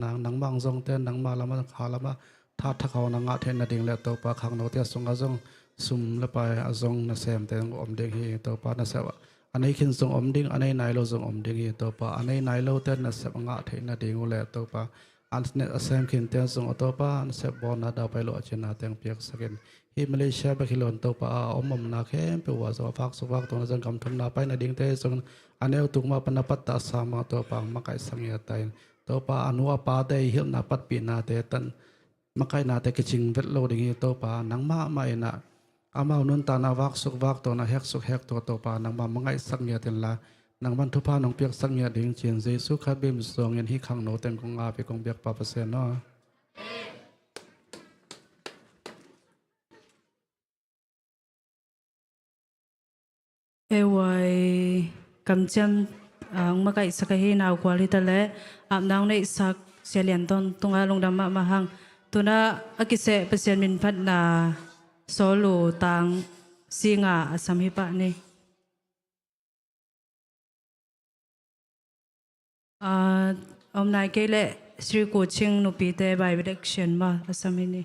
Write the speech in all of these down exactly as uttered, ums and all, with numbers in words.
nang, nangmah hong zongte nangmah lamah, kha lamah tha thak hong na ngah theih nading le Topa khangnote sungah zong sum le pai a zong nasemte om ding hi. Topa nasep a nei khin zong om ding, a nei nai lo zong om ding hi. Topa a nei nai lote nasep a ngah theih nading uh le Topa a sem khinte zong a Topa nasep bawlna daupai lo a cinate hong piaksak in. Hih Malaysia bek hi lo in Topa a om omna khempeuh uh ah zong a vaksuk vaktona zong gam thumna pai nadingte zong a neu tung mah pan a pattah sa mah Topa hong makaihsak ngiat ta in. Topa a nu a pate i hilhna patpihnate tan makaihnate kicing vet lo ding hi Topa, nangmah mah in ah amau nuntakna vaksuk vaktona heksuk hektua Topa nangmah mangaihsak ngiat inla nangman thupha nong piaksak ngiat ding ci-in Jesu Khazih min suangin hih khangno teng kong ap hi kong biakpa Pasian aw. Ei, kamciam, ah, hong makaihsak ahi nau kual hi ta leh apna hong neihsak Sia Lian Ton tungah lungdam mahmah hang. Tu-in ah a kiseh Pasian min phatna Saul uh tang singa a sam hi pah ni. Ah, om nai kei leh Sri Ku Ching nupite Bible action mah a sam hi ni.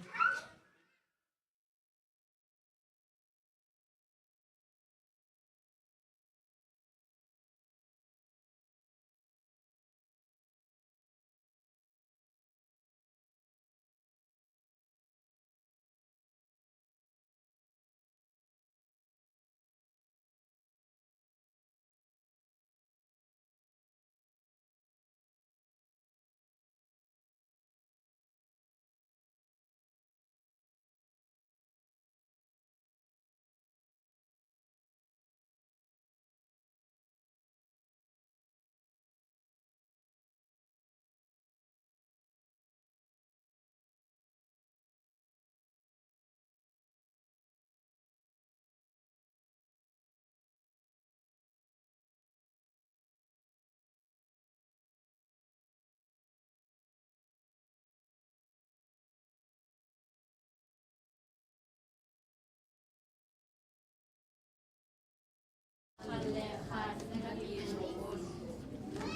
Khat le khat na kimu un.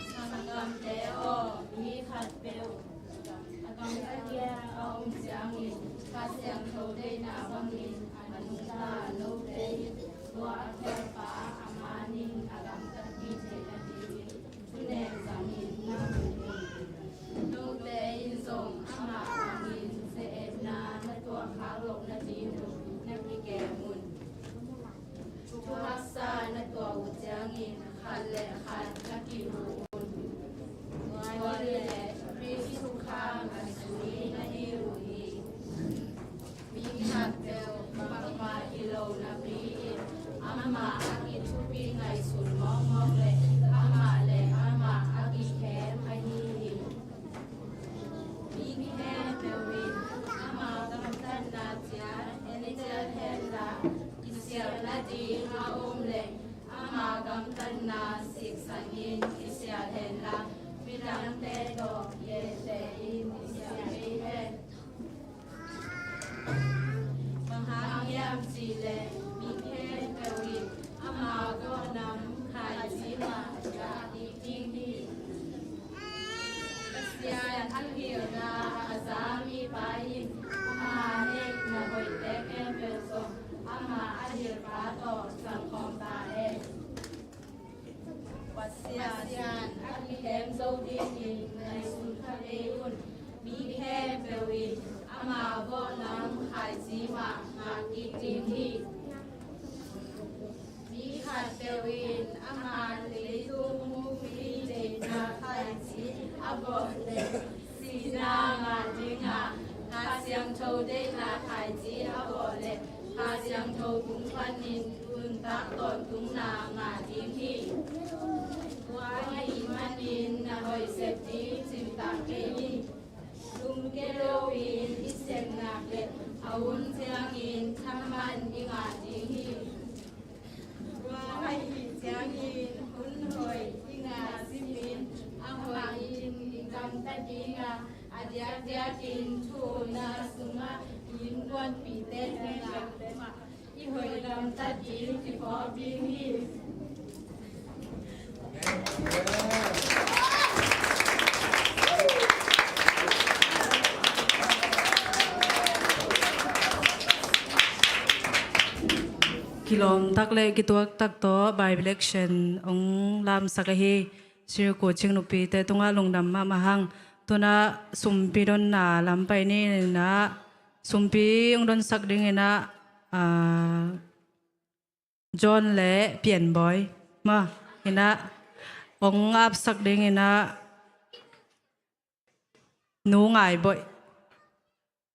Sanggamte aw, mi khatpeuh a gamta kia a om ciangin Kha Siangtho deihna bangin a nungta note in tua a khelpa a manin a gamta kik theih nadingin thunek zangin na mu un. Note in zong amah bangin ze-etna na tuahkhak loh nading uh na kikem un. Thu haksa na tuah uh ciangin khat le khat na kimu un. Tua hi leh Khrih thukham a sui na hi uh hi. Mi khatpeuh bangmah hi lo napi-in amah a kithupi ngaihsun mawkmawk le amah le amah a kikhem ahi hi. Mi khempeuh in amau gamtatna ciat en ciat henla, kisialh nading a om leh amau gamtatna siksangin kisialh henla, midangte tawh genteh in kisialh kei hen. Bang hang hiam cih leh mi khempeuh in amau gawhnam khaici mah ngah kik ding hi. Pasian a hilhna a za mipa in ama neihna hoihte khempeuh zong ama a hilhpa tawh zangkhawm ta hen. Pasian a kikhem zo dingin ngaihsun kha kei un. Mi khempeuh in ama gawhnam khaici mah ngah kik ding hi. Mi khatpeuh in ama leitung mukpi deihna khaici a bawh leh sihna ngah ding a, Kha Siangtho deihna khaici a bawh leh Kha Siangtho kung panin nuntak tawntungna ngah ding hi. Tua ahih manin na hoih sep ding cimtak kei in. Lungkia loin i sep nak leh a hun ciangin thaman i ngah ding hi. Tua ahih ciangin hun hoih i ngah simin a hoihin i gamta ding a, a diakdiakin thu hoihna sungah i innkuanpihte tungah i hoih gamtat ding kiphawk ding hi. Kilawm tak le kituak tak tawh Bible action hong lamsak ahi Sri Kuching nupite tungah lungdam mahmah hang. Tunah sumpi donna lam pai ni inah, sumpi hong donsak ding inah, ah, John le Pianbawi mah inah, hong apsak ding inah Nu Ngai Bawi.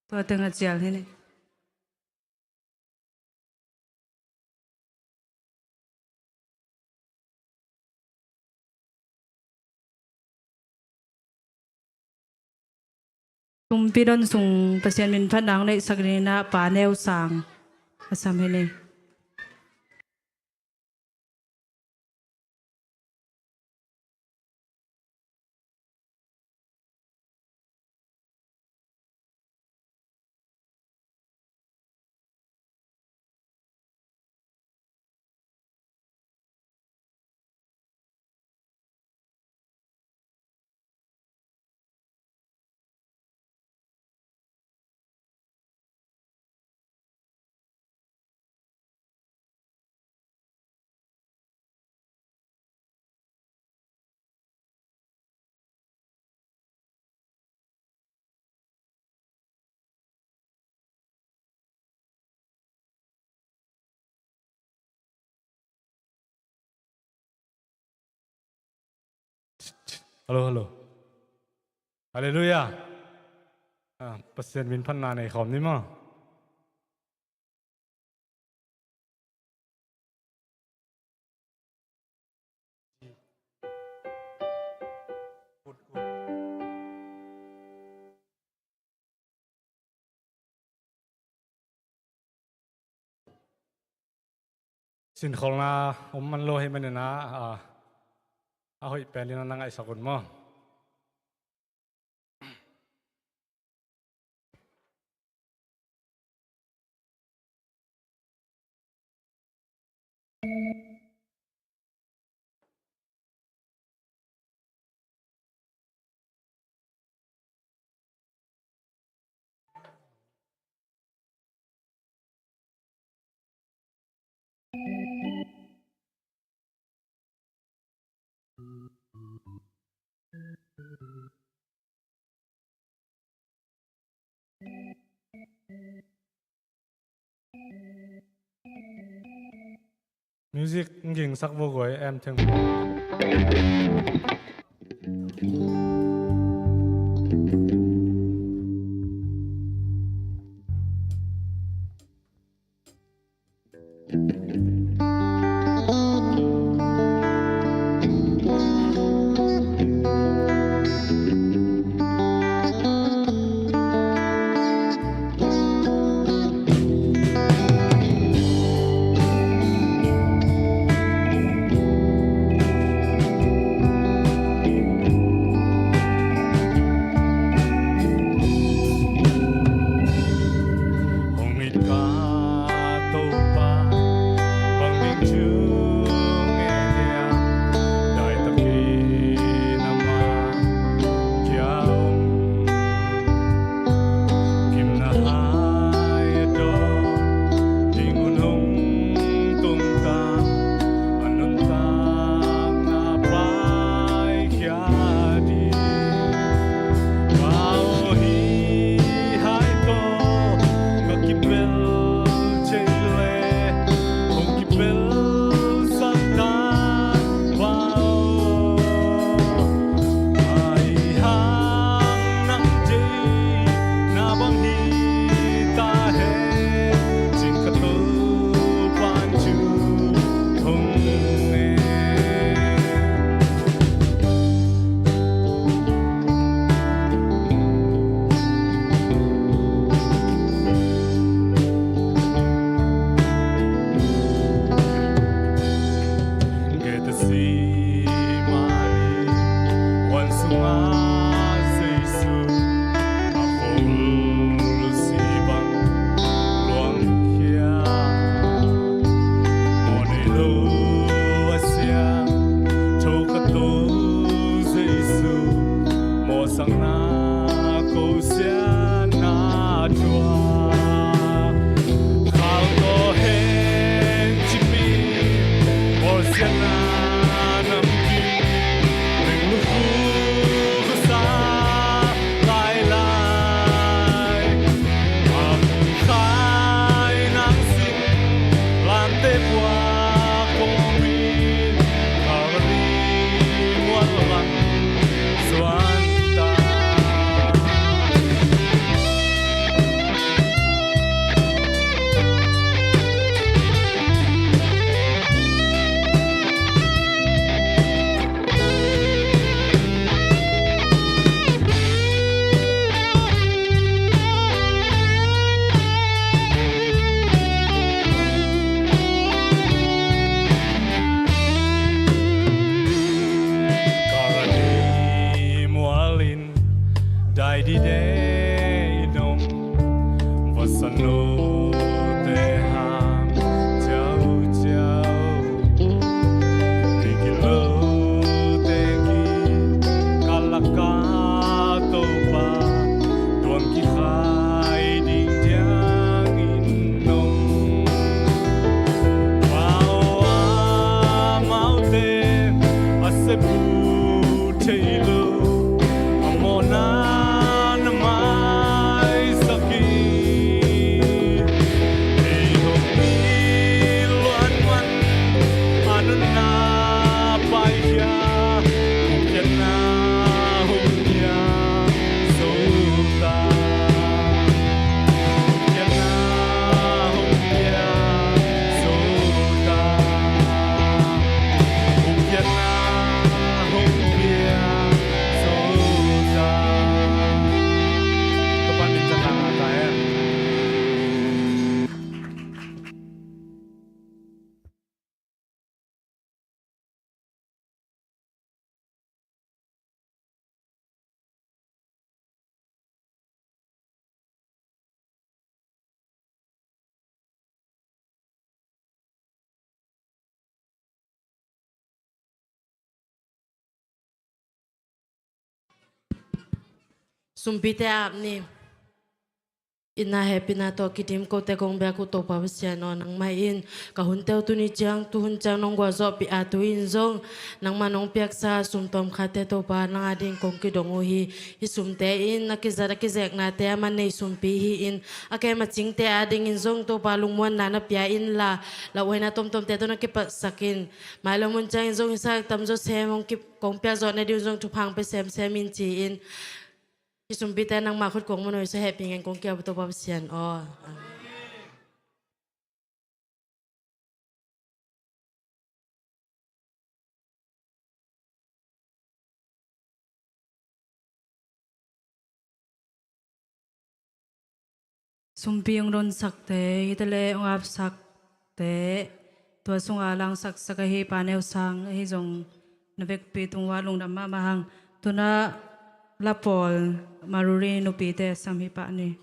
Tua teng a cial hi ni. Sumpi don sung Pasian min phatna hong neihsak ding inah Pa Neu Sang a sam hi ni. Hallo, hallo. Halleluia. Ah, Pasian min phatna nei khawm ni maw. Sinkholhna om man lo ahih manin ah, a hoih pen in na ngaihsak un maw. Music hong gingsak vo guai, em theng. Hong it ka Topa, bang ding thu ngen hiam? Daitakin amah kia om. Gimna hai a dawn ding hun hong tung ta, a nuntakna paikhia ding. Pau hi hai tawh ka kipel thei le, hong kipelsak ta, Pau. Ahi hang nang deihna bang hi ta hen, cin ka Topa in thu hong ngen. Gethsemane huan sungah Jesu a khol si bang luangkhia, mawhnei lo a siangtho ka Topa Jesu, mawhsakna ko siatna thuak. Khang tawh hen Ei dong vasa note ham ciauciau. Ni kilote ki kalaka Topa tuang kikhai ding ciangin nong pau amaute a sepu thei lo. A mawhna na maisak hi. Ei hong mi luan man a nunna paikhia. Hong kiatna hong pia zo ta. Hong kiatna hong pia zo ta. Hong kiatna hong pia zo ta. Topa min thang ta hen. Sumpite ap ni. Itna hehpihna tawh kidim kote kong biak uh Topa Pasian aw, nangmah in ka hunte uh tuni ciang, tuhun ciang nong gualzawhpih a, tu-in zong nangmah nong piaksa sum tawmkhatte Topa, nang ading kong kidong uh hi. Hih sumte in a kizat a kizeknate a man nei sumpi hi-in, a kem a cingte adingin zong Topa lungmuanna na pia inla, lauhuaina tomtomte tawh na kipatsak in. Mailam hun ciangin zong hih sak tamzaw sem hong kip kong piakzawh nading zong thupha hong pia semsem in ci-in, hih sumpite nangmah khut kong manawh sa hehpih ngen kong kiap uh Topa Pasian aw. Sumpi hong donsakte, hita le hong apsakte, tua sungah langsaksak ahi Pa Neu Sang ahi zong na vekpi tung uah lungdam mahmah hang. Tuna la pawl Maruri nupite sam hi pah ni.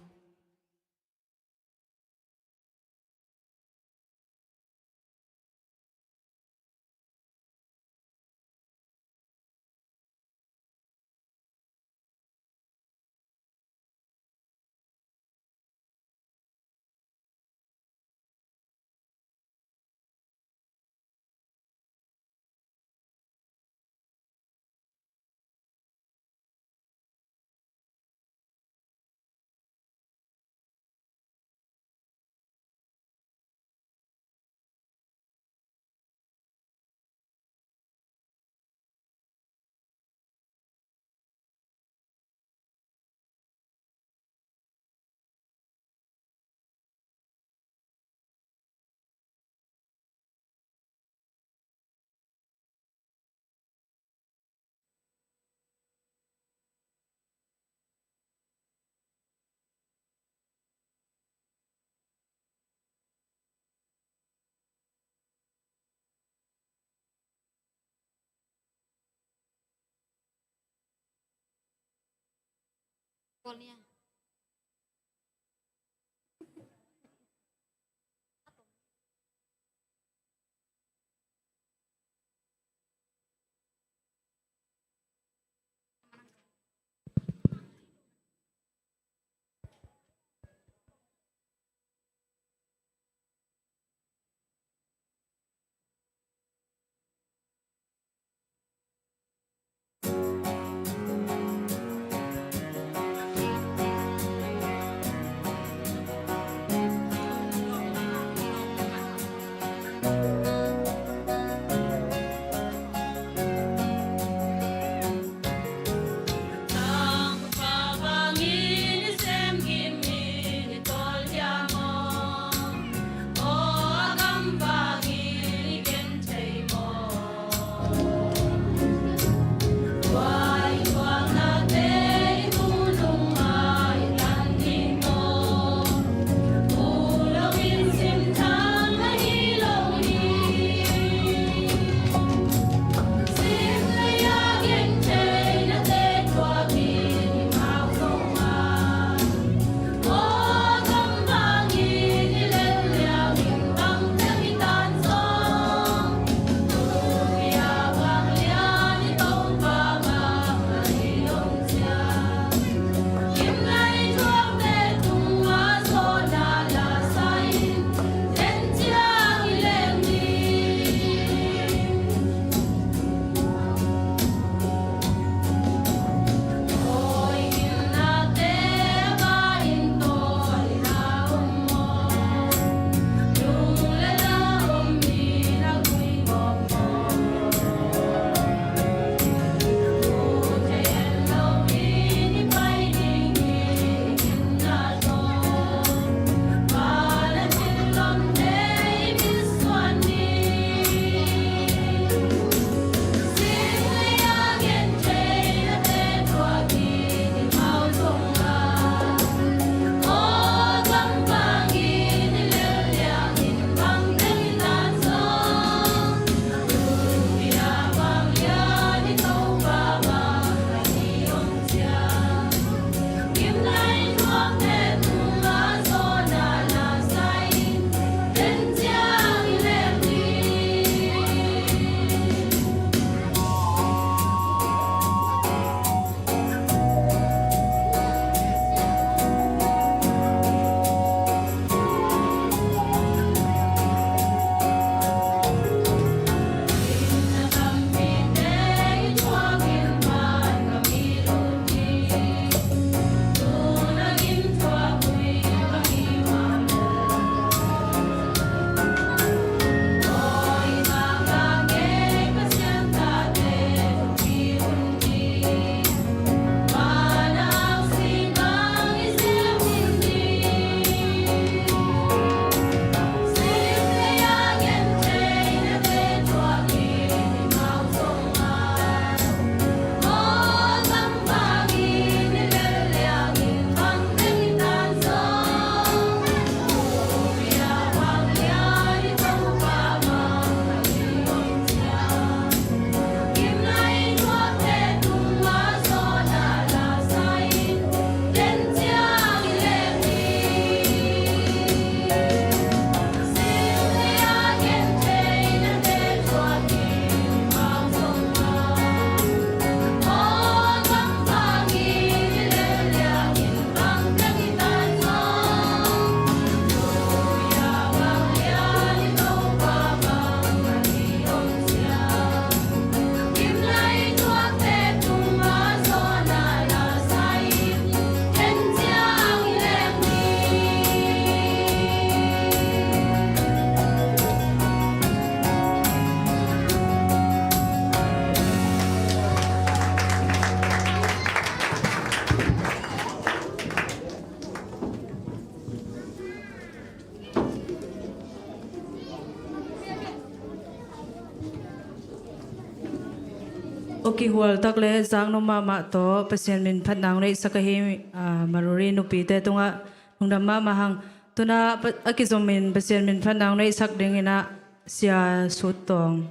Aw kihhual tak le zaknop mahmah tawh Pasian min phatna hong neihsak ahi, ah, Maruri nupite tungah lungdam mahmah hang. Tuna pa-, a kizomin Pasian min phatna hong neihsak dingin ah Sia Sut Tawng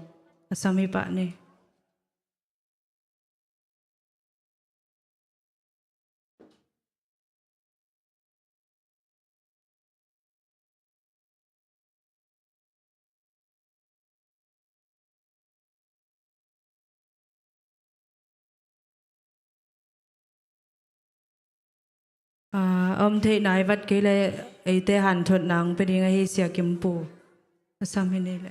a sam hi pah ni. Ah, a om theihna i vat kei le eite hanthotna hong pia ding ahi Sia Kim Pu a sam hi ni le.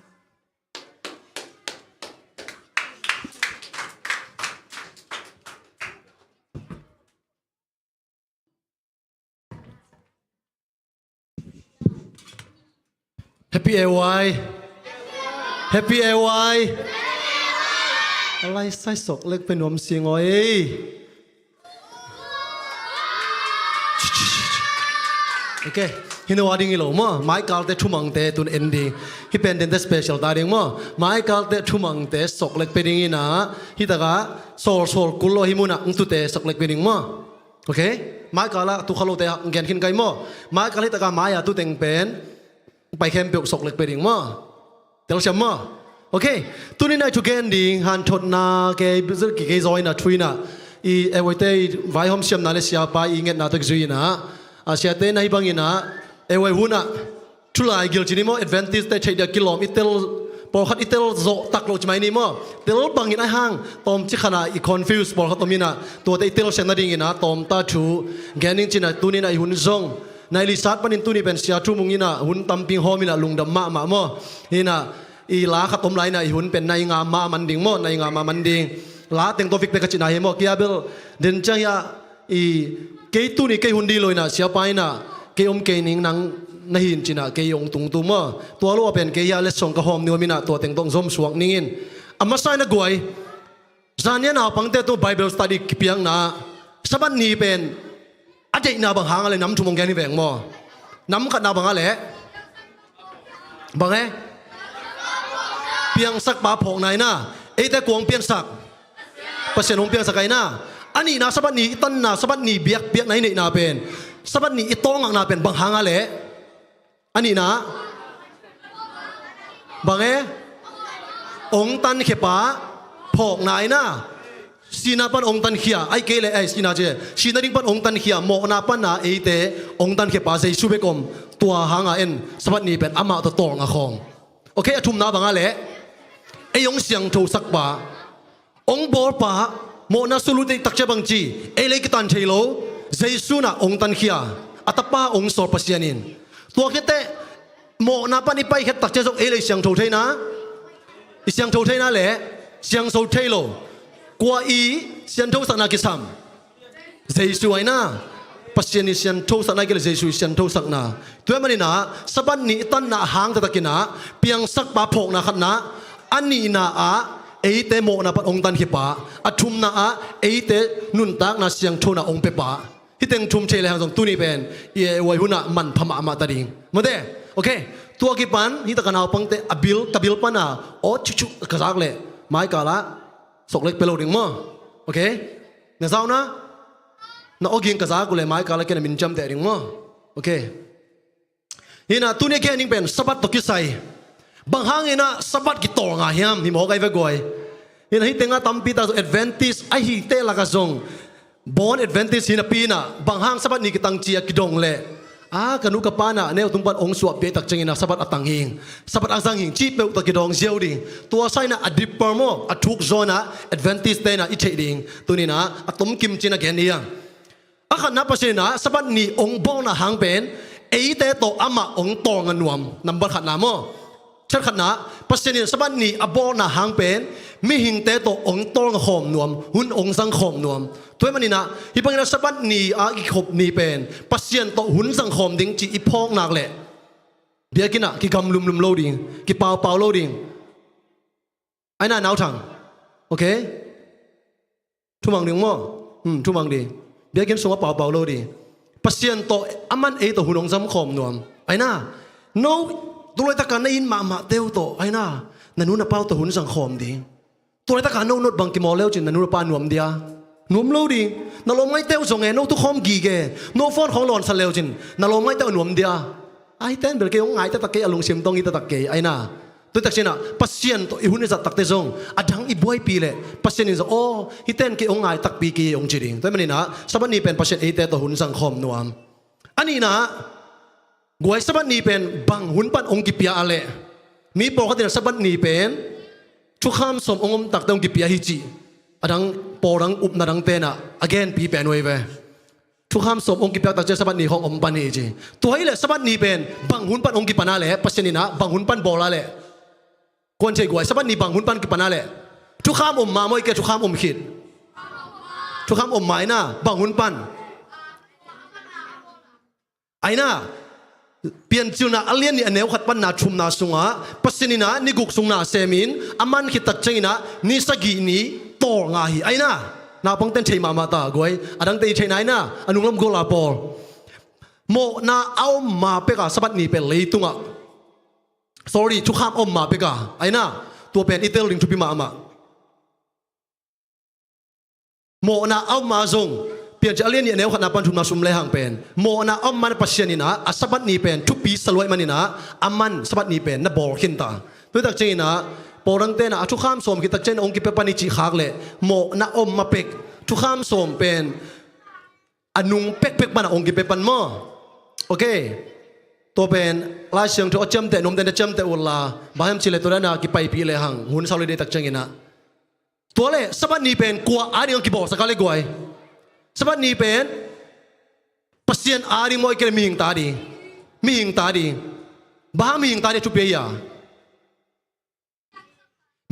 Happy A Y. Happy A Y. A lai sai sok lek pe nuam sing aw ei. Ok. Hi no a ding hi lo maw. Maikalte thumangte tun en ding. Hi pen dente special ta ding maw. Maikalte thumangte sok lek pe ding ina. Hi taka sol sol kul lo hi muna ng tute sok lek pe ding maw. Ok? Maikal ah tu kha lote gen khin kai maw? Maikal hi taka mai-a tu teng pen pai khempeuh sok lek pe ding maw? Telsiam maw? Ok. Tuni nai thu gen ding hanthotna kei bizil ki kei zaw ina thu ina i ewoi te i vaihawm siamna le siapa i ngetna tek zui ina a siate na hi bang ina ewoi hun ah Thulai gil cini maw, Adventist te theih dia kilawm i tel, pawlkhat i tel zawh tak lo ci mai ni maw. Tel bangin a hang tawm ci khana i confuse pawlkhat om ina, tuate i tel sian nadingina tawmta thu gen ning cina tunina i hun zong. Nai lisat panin tuni pen sia thu mung ina hun tamping hawm ina lungdam mahmah maw. Ina i la khat om lai ina i hun pen nai nga ma man ding maw, nai nga ma man ding. La teng tawh vik pek a cina hi maw, kia bel den ciang hia I kei tuni kei hun ding lo ina siapa ina kei om kei ning nang na hin cina kei ong tung tu maw. Tua lo a pen kei hia letsong ka hawm ni om ina tua teng tong zom suak ningin. A masa ina guai. Zania naupangte tu Bible study kipiakna Sabbath ni pen a deihna bang hang a le nam thum ong gen hi veng maw. Nam khatna bang a le bang e? Piangsak pa phawkna ina. Eite kuang piangsak? Pasian hong piangsak a ina. A nihna Sabbath ni i tanna, Sabbath ni biak, biakna i neihna pen, Sabbath ni i tawngakna pen bang hang a le? A nihna bang e? Ong tankhia pa phawkna ina. Sihna pan ong tankhia, ai kei le ai sihna ce. Sihna ding pan ong tankhia, mawhna pana eite ong tankhia pa Jesu bek om. Tua hanga en Sabbath ni pen amah tawh tawng a khawm. Ok, a thumna banga le ei ong siangtho sak pa, ong bawl pa, mawhna sulu takcia bangci ei le kitan thei lo. Jesu na ong tankhia, a tapa ong sawl Pasian in. Tua khete mawhna pan i paikhiat takcia zong ei le i siangtho theina, i siangtho theina le siangtho thei lo. Kua i siangtho sakna kisam? Jesu aina. Pasian i siangtho sakna i kei le Jesu i siangtho sakna. Tua manina Sabbath ni i tanna a hang taktakina piangsak pa phawkna khatna, a nihna ah eite mawhna pan ong tankhia pa, a thumna ah eite nuntakna siangthona ong pia pa. Hih teng thum thei le hang zong tuni pen i e uai hunah manpha mahmah ta ding. Mate? Ok. Tua kipan hih taka naupangte a bil, ka bil pana aw chukchuk ka zak leh maikala soklek pe lo ding maw? Ok. Na zauna na aw ging ka zak uh leh maikala kena min ciamteh ding maw? Ok. Hina tuni a gen ding pen Sabbath tawh kisai. Bang hangina Sabbath kitawlnga hiam? Hi mawk ai ve guai. Hina hih tenga tampi ta zong Adventist ahite laka zong born Adventist hina pina bang hang Sabbath ni kitang ci a kidong leh, a ka nu ka pana neu tung pan ong suah piak tak ciangina Sabbath a tang hing. Sabbath a zang hing ci peuh ta kidong ziau ding. Tua saina a deeper maw, a thuk zawna Adventist tena i theih ding. Tunina a tomkim cina gen hiang. A khatna Pasian ina Sabbath ni ong bawlna hang pen eite tawh amah ong tawlnga nuam. Number khatna maw? Chat khatna Pasian in Sabbath ni a bawlna hang pen mihingte tawh ong tawlnga khawm nuam, hun ong zang khawm nuam. Tua hi manina hih bangina Sabbath ni a i khop ni pen Pasian tawh hun zang khawm ding ci i phawknak leh biakinn ah kigam lumlum lo ding, kipaupau lo ding. Aina nauthang. Ok. Thumang ding maw? Hmm, thumang ding. Biakinn sungah paupau lo ding. Pasian tawh aman ei tawh hun ong zang khawm nuam. Aina. No, tuloi taka na in mahmah teu tawh aina, na nu na pau tawh hun zang khawm ding. Tua laitaka no note bang kimawl le uh cin na nu le pa nuam dia? Nuam lo ding. Na lawm ngaihte uh zong e, no tukhawm gige, no phone khawng lawnsan le uh cin na lawm ngaihte uh nuam dia? Ai, ten bel kei hong ngai taktak kei, a lungsim tawh hong it taktak kei, ai na. Tua tak ciangin ah Pasian tawh i hun i zat takte zong a dang i buaipih leh Pasian in zong, aw, hih ten kei hong ngai takpi kei hong ci ding. Tua ahih manin ah Sabbath ni pen Pasian eite tawh hun zangkhawm nuam. A nihna ah, guai, Sabbath ni pen bang hun pan hong kipia a leh? Mi pawlkhat in ah Sabbath ni pen thukham sawm hong om takte hong kipia hi cih a dang, pawl dang, upna dangte in ah a genpih pen uh hi ve. Thukham sawm hong kipiak tak ciang Sabbath ni khawng om pan hi ci. Tua hi leh Sabbath ni pen bang hun pan hong kipan a leh, Pasian in ah bang hun pan bawl a leh? Kuan thei guai, Sabbath ni bang hun pan kipan a leh? Thukham om ma maw, i ke thukham om khit? Thukham om ma, ai na, bang hun pan? Ai na, Piancilna a lian nih a neu khat pan na thumna sungah Pasian in ah ni guk sung na semin a man khit tak ciangin ah ni sagih ni tawlnga hi, ai na. Naupangte'n thei mahmah ta guai, a dangte i theih nai na, a nunglam gol a pawl. Mawhna a om ma pek a Sabbath ni pen leitungah, sorry, thukham a om ma pek a, ai na, tua pen i tel ding thupi mahmah. Mawhna a om ma zong, Piancil a lian nih a neu khatna pan thumna sung le hang pen mawhna a om ma-in Pasian in ah a Sabbath ni pen thupi sa lua ahih manin ah a man Sabbath ni pen na bawl khin ta. Tua tak ciangin ah pawl dangte'n ah a thukham sawm khit tak ciangin ah hong kipia pan hi cih khak leh, mawhna a om ma pek, thukham sawm pen a nung pekpek pan ah hong kipia pan maw? Ok. Tua pen Lai Siangtho a ciamteh nuamte na ciamteh uh la, bang hiam cih leh tua dan a kipaipih le hang, hun sa lua ding tak ciangin ah. Tua leh Sabbath ni pen kua a ding a kibawlsak a leh guai? Sabbath ni pen Pasian a ding maw, i ke leh mihingte a ding? Mihingte a ding. Bang hang mihingte a ding thupi a hia?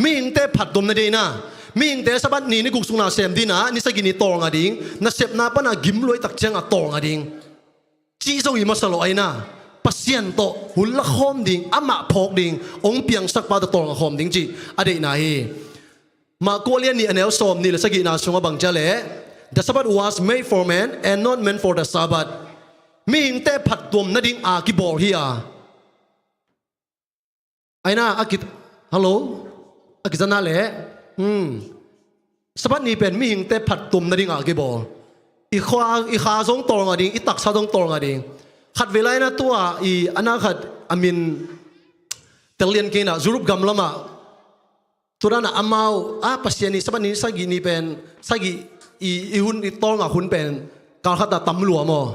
Mihingte phattuam nading a, mihingte Sabbath ni ni guk sung na sem ding a, ni sagih ni tawlnga ding, nasepna pan a gim lua tak ciang a tawlnga ding cih zong hi masa lo, ai na. Pasian tawh hun la khawm ding, amah phawk ding, hong piangsak pa tawh tawlnga khawm ding cih a deihna hi. Marku a lian nih a neu sawm nih le sagihna sungah bang ci a leh, "The Sabbath was made for man and not man for the Sabbath." Mihingte phattuam nading a kibawl hi a. Ai na, a ki, hello? A kizang a leh, hmm, Sabbath ni pen mihingte phattuam nading a kibawl. I kha, i kha zong tawlnga ding, i taksa zong tawlnga ding. Khatvei lai-in ah tua, i, a na khat a min tel lian kei in ah, Europe gam lamah, tua dan a amau, a, Pasian i Sabbath ni sagih ni pen, sagih i, i hun, i tawlnga hun pen kal khat a tam lua maw?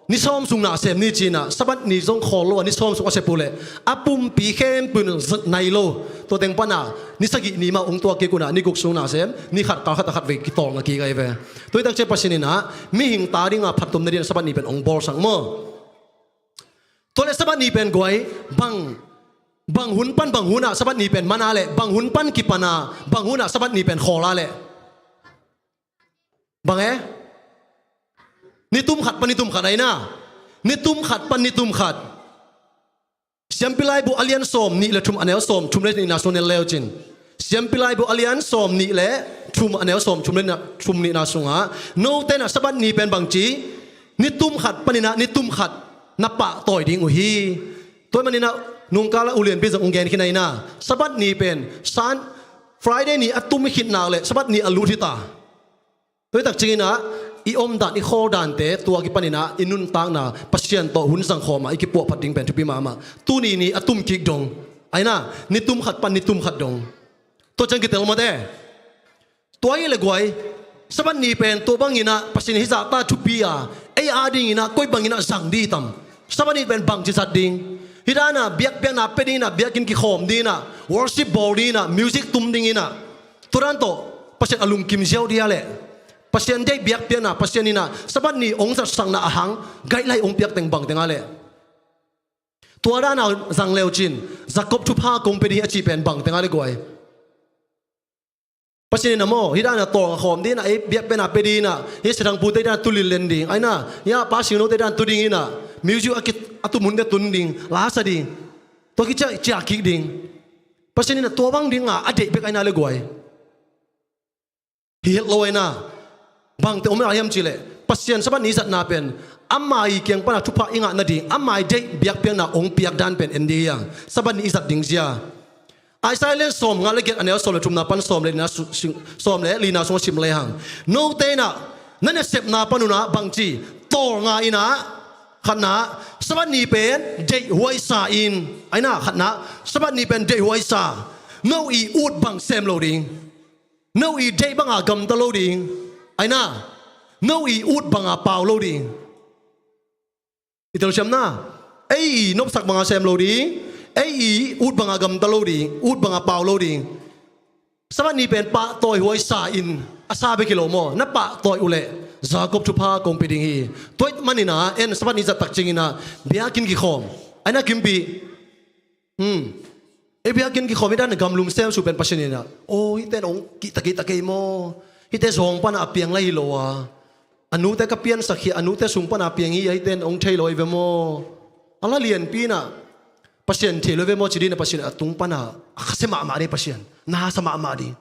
Ni sawm sung na sem ni ci-in ah, Sabbath ni zong khawl lo a, ni sawm sung a sep uh leh a pumpi khempeuh in zat nai lo. Tua teng pan a ni sagih ni mah hong tuak kik un ah, ni guk sung na sem, ni khat kal khat a khatvei kitawlnga kik ahi ve. Tua hi tak ciang Pasian in ah mihingte a ding a phattuam nading a Sabbath ni pen hong bawlsak maw? Tua leh Sabbath ni pen guai, bang, bang hun pan bang hun ah Sabbath ni pen man a leh, bang hun pan kipan a, bang hun ah Sabbath ni pen khawl a leh? Bang e? Ni tum khat pan ni tum khat, ai na. Ni tum khat pan ni tum khat. Siampi Laibu a lian sawm nih le thum a neu sawm thum le nihna sung en le uh cin. Siampi Laibu a lian sawm nih le thum a neu sawm thum le na, thum nihna sungah, note in ah Sabbath ni pen bang ci, ni tum khat panin ah ni tum khat na pahtawi ding uh hi. Tua ahih manin ah nungkal a ulianpi zong hong gen khin ahi na. Sabbath ni pen Sun, Friday ni a tum khit nak leh Sabbath ni a lut hi ta. Tua hi tak ciangin ah i omdan, i khawldante, tua kipanin ah i nuntakna, Pasian tawh hun zangkhawm a i kipuahphat ding pen thupi mahmah. Tuni ni a tum kik dong, ai na, ni tum khat pan ni tum khat dong. Tua ciang kitel mawk e. Tua hi leh guai, Sabbath ni pen tua bangin ah Pasian hih zahta thupi a, ei a dingin ah koi bangin ah zang ding tam? Sabbath ni pen bangci zat ding? Hih dan a biakpiakna pia dingin ah, biakinn kikhawm dingin ah, worship bawl dingin ah, music tum dingin ah, tua dan tawh Pasian a lungkim ziau ding a leh? Pasian deih biakpiakna, Pasian in ah Sabbath ni hong zatsakna a hang guideline hong piak teng bang teng a leh? Tua dan a zang le uh cin, Jacob thupha kong pia ding hi a cih pen bang teng a leh guai? Pasian in ah maw, hih dan a tawlnga khawm dingin ah, ei biakpiakna pia dingin ah, hih siathangpute dan a tu lillen ding, ai na, hih a pa singnote dan tu dingin ah, music a ki, a tum hunte tun ding, la sa ding. Tua kiciah ciah kik ding. Pasian in ah tua bang ding a a deih bek ai na leh guai? Hi het lo ai na. Bangte om a hiam cih leh, Pasian Sabbath ni i zatna pen ama i kiang pan a thupha i ngah nading, ama i deih biakpiakna hong piak dan pen en ding hi a, Sabbath ni i zat ding zia. Isaiah lian sawmnga le giat, a neu sawm le thumna pan sawm le lina su-, sing-, sawm le lina sungah sim lehang, note inah na nasepna pan unah bangci tawlnga inah, khatna, Sabbath ni pen deihhuaisa in, a inah khatna, Sabbath ni pen deihhuaisa, no i ut bang sem lo ding, no i deih banga gamta lo ding, a inah no i ut banga pau lo ding. I telsiamna, ei i nopsak banga sem lo ding, ei i ut banga gamta lo ding, ut banga pau lo ding. Sabbath ni pen pahtawi huaisa in a sa bek hi lo maw, na pahtawi uhleh Jacob thupha kong pia ding hi. Tua ahih maninah en Sabbath ni zat takcinginah biakinn kikhawm, a inah kimpih. Hmm. Ei biakinn kikhawm hi dan gamlum semsu pen Pasian inah, aw, hihte in hong kihta kihta kei maw? Hihte zawng pana a piang lai hi lo a, a nute ka piansak hi, a nute sung pana a piang hi a, hihte in hong thei lo hi ve maw? A la lianpi inah Pasian thei lo hi ve maw ci dinah Pasian a tung pana a khasia mahmah ding, Pasian na hasa mahmah ding.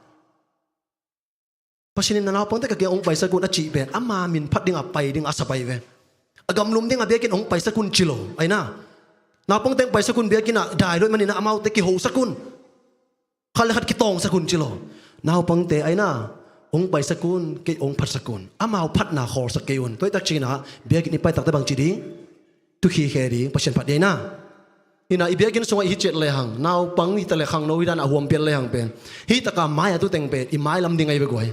Pasian in na naupangte ka kiang hong paisak un a cih pen ama min phat dinga pai dinga a sa pai ve. A gamlum dinga biakinn hong paisak un ci lo, a inah. Naupangte hong paisak un biakinnah dai lo ahih maninah amaute kihosak un. Khat le khat kitawngsak un ci lo. Naupangte a inah hong paisak un, kei hong phatsak un. Amau phatna khawlsak kei un. Tua ahih takcinginah biakinn i pai takte bangci ding? Tukhi khe ding, Pasian phat ding a inah. Inah i biakinn sungah i hi ciat lehang, naupang hi ta le khangno hi dan a huampian lehang pen, hih taka mai-a tuteng pen i mailam ding ahi ve guai.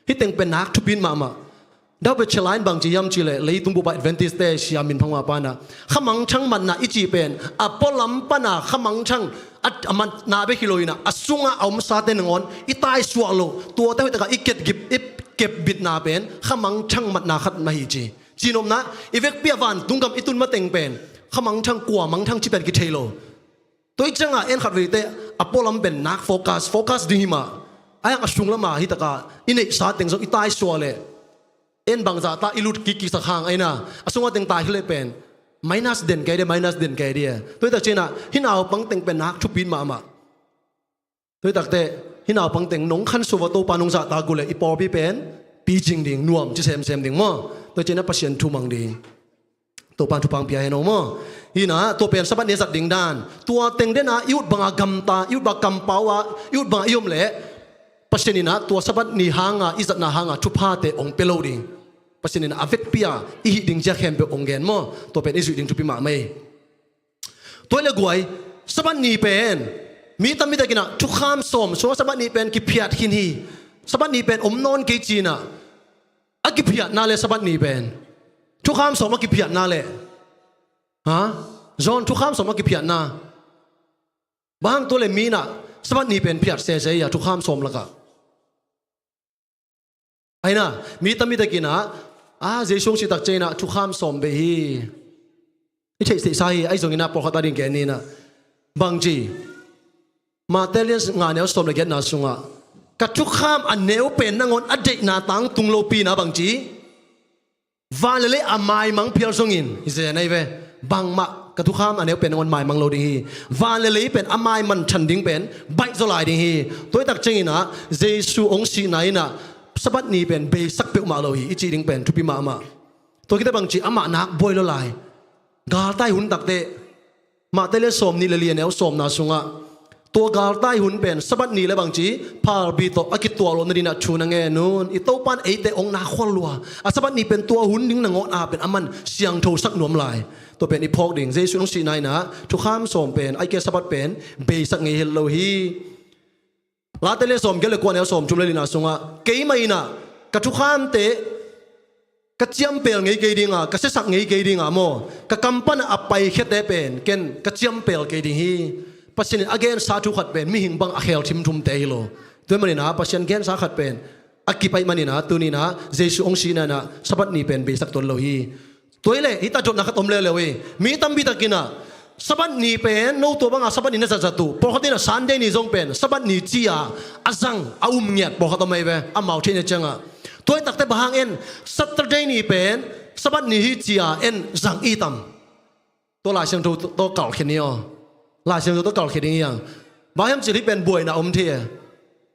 Hih teng pen nak thupi mahmah. David Chelain bangci hiam cihleh leitung bupa Adventist-te sia min phang mah panah, khamangthang matna i cih pen a pualam pana khamangthang a, a matna bek hi lo inah a sungah a omsate nangawn i taisuah loh, tuate hoih takah i kepgip, i kepbitna pen khamangthang matna khat mah hi ci. Cihnopna, i vekpi-a vantung gam i tun mateng pen khamangthang, kua mangthang ci pen kithei lo. Tua ih ciangah en khatveite a pualam pen nak focus, focus ding hi mah. A hiang a sung lama hih taka i neihsa teng zong i taisuah leh, en bangzahta i lut kik kiksak hang a inah, a sungah teng tai hi leh pen minus den kei dia, minus den kei dia. Tua ahih takcinah hih naupang teng pen nak thupi mahmah. Tua ahih takteh hih naupang teng nong khansuah a Topa nong zahtak uhleh i pawlpi pen picing ding, nuam ci semsem ding maw. Tua ahih ciangah Pasian thu mang ding. Topa in thupha hong pia hen aw maw. Hi inah tua pen Sabbath ni a zat ding dan. Tua teng denah i ut banga gamta, i ut banga kampau a, i ut banga i om leh Pasian inah tua Sabbath ni hanga i zatna hanga thuphate hong pia lo ding. Pasian inah a vekpi-a i hih ding zia khempeuh hong gen maw. Tua pen i zuih ding thupi mahmah hi. Tua hi leh guai, Sabbath ni pen mi tampi takinah thukham sawm sungah Sabbath ni pen kiphiat khin hi. Sabbath ni pen om nawn kei ci-inah a kiphiatna le Sabbath ni pen, thukham sawm a kiphiatna le, ha? John, thukham sawm a kiphiatna. Bang hang? Tua le mi inah Sabbath ni pen phiat sese hi a, thukham sawm lakah. A inah mi tampi takinah, a, Jesu hong sih takcianginah thukham sawm bei hi. I theihtheihsa hi, ahi zonginah pawlkhat a ding gen ni inah. Bangci? Matthai lian nga, neu sawm le giatna sungah, ka thukham a neu pen nangawn a deihna tangtung lopi inah bangci? Van le lei a maimang phial zongin hi zen ahi ve. Bangmah ka thukham a neu pen nangawn maimang lo ding hi. Van le lei pen a maiman than ding pen baihzaw lai ding hi. Tua ahih takcianginah Jesu hong sihna inah Sabbath ni pen beisak peuhmah lo hi i cih ding pen thupi mahmah. Tua khit teh bangci? Amah nak buai lo lai. Galtai hun takteh, Matthai lian sawmnih le li, a neu sawmna sungah, tua galtai hun pen Sabbath ni le bangci? Phalbi tawh a kituak loh nadinah thu na ngen un. I Topa in eite hong nak khual lua a, Sabbath ni pen tua hun ding nangawn a pen aman siangthosak nuam lai. Tua pen i phawk ding. Jesu hong sihna inah thukham sawm pen, ahih kei leh Sabbath pen beisak ngei het lo hi. Late lian sawmgiat le kua, neu sawmthum le lina sungah, keimah inah ka thukhamte ka ciampel ngei kei dinga, ka siasak ngei kei dinga maw, ka kam panah a paikhiate pen ken ka ciampel kei ding hi. Pasian in a gensa thu khat pen mihing bang a khel thimthumte hi lo. Tua ahih maninah Pasian gensa khat pen a kip ahih maninah tuninah Jesu hong sihna inah Sabbath ni pen beisak tuan lo hi. Tua hi leh hih ta dotna khat om leuleu hi. Mi tampi takinah Sabbath ni pen no tua banga Sabbath ni na zatzat uh. Pawlkhat inah Sunday ni zong pen Sabbath ni ci-a a zang, a um ngiat pawlkhat om ahi ve, amau theihna ciangah. Tua ahih takteh bang hang en Saturday ni pen Sabbath ni hi ci-a en zang i tam? Tua Lai Siangtho tawh kalhkhia ni aw. Lai Siangtho tawh kalhkhia ding hi hang. Bang hiam cih leh hih pen buaina om thei e.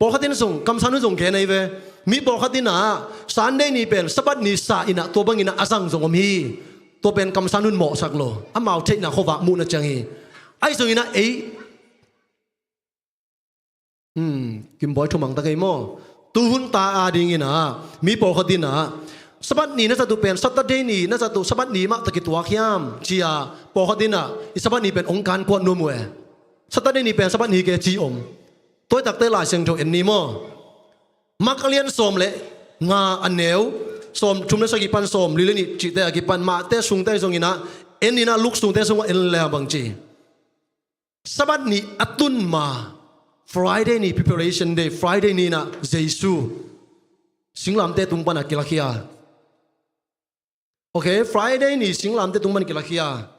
Pawlkhat in zong, kamsang hun zong gen ahi ve. Mi pawlkhat inah Sunday ni pen Sabbath ni sa inah tua banginah a zang zong om hi. Tua pen kamsang hun mawhsak lo, amau theihna khuavak muhna ciang hi. Ahi zonginah ei Hmm, Kim Bawi thumang ta kei maw? Tu hun ta a dingin ah mi pawlkhat in ah Sabbath ni na zat uh pen Saturday ni na zat uh Sabbath ni mah tawh kituak hiam ci-a pawlkhat in ah i Sabbath ni pen hong kankuat nuam uh e. Saturday ni pen Sabbath ni ke ci om. Tua i takte Lai Siangtho en ni maw? Mark a lian sawm le nga a neu sawm thum le sagih pan sawm li le nih cihte a kipan Mate sungte zongin ah en in ah Luke sungte sungah en le bang ci. Sabbath ni a tun ma Friday ni preparation day, Friday ni in ah Jesu singlamte tung pan a kilakhia. Ok, Friday ni singlamte tung pan kilakhia.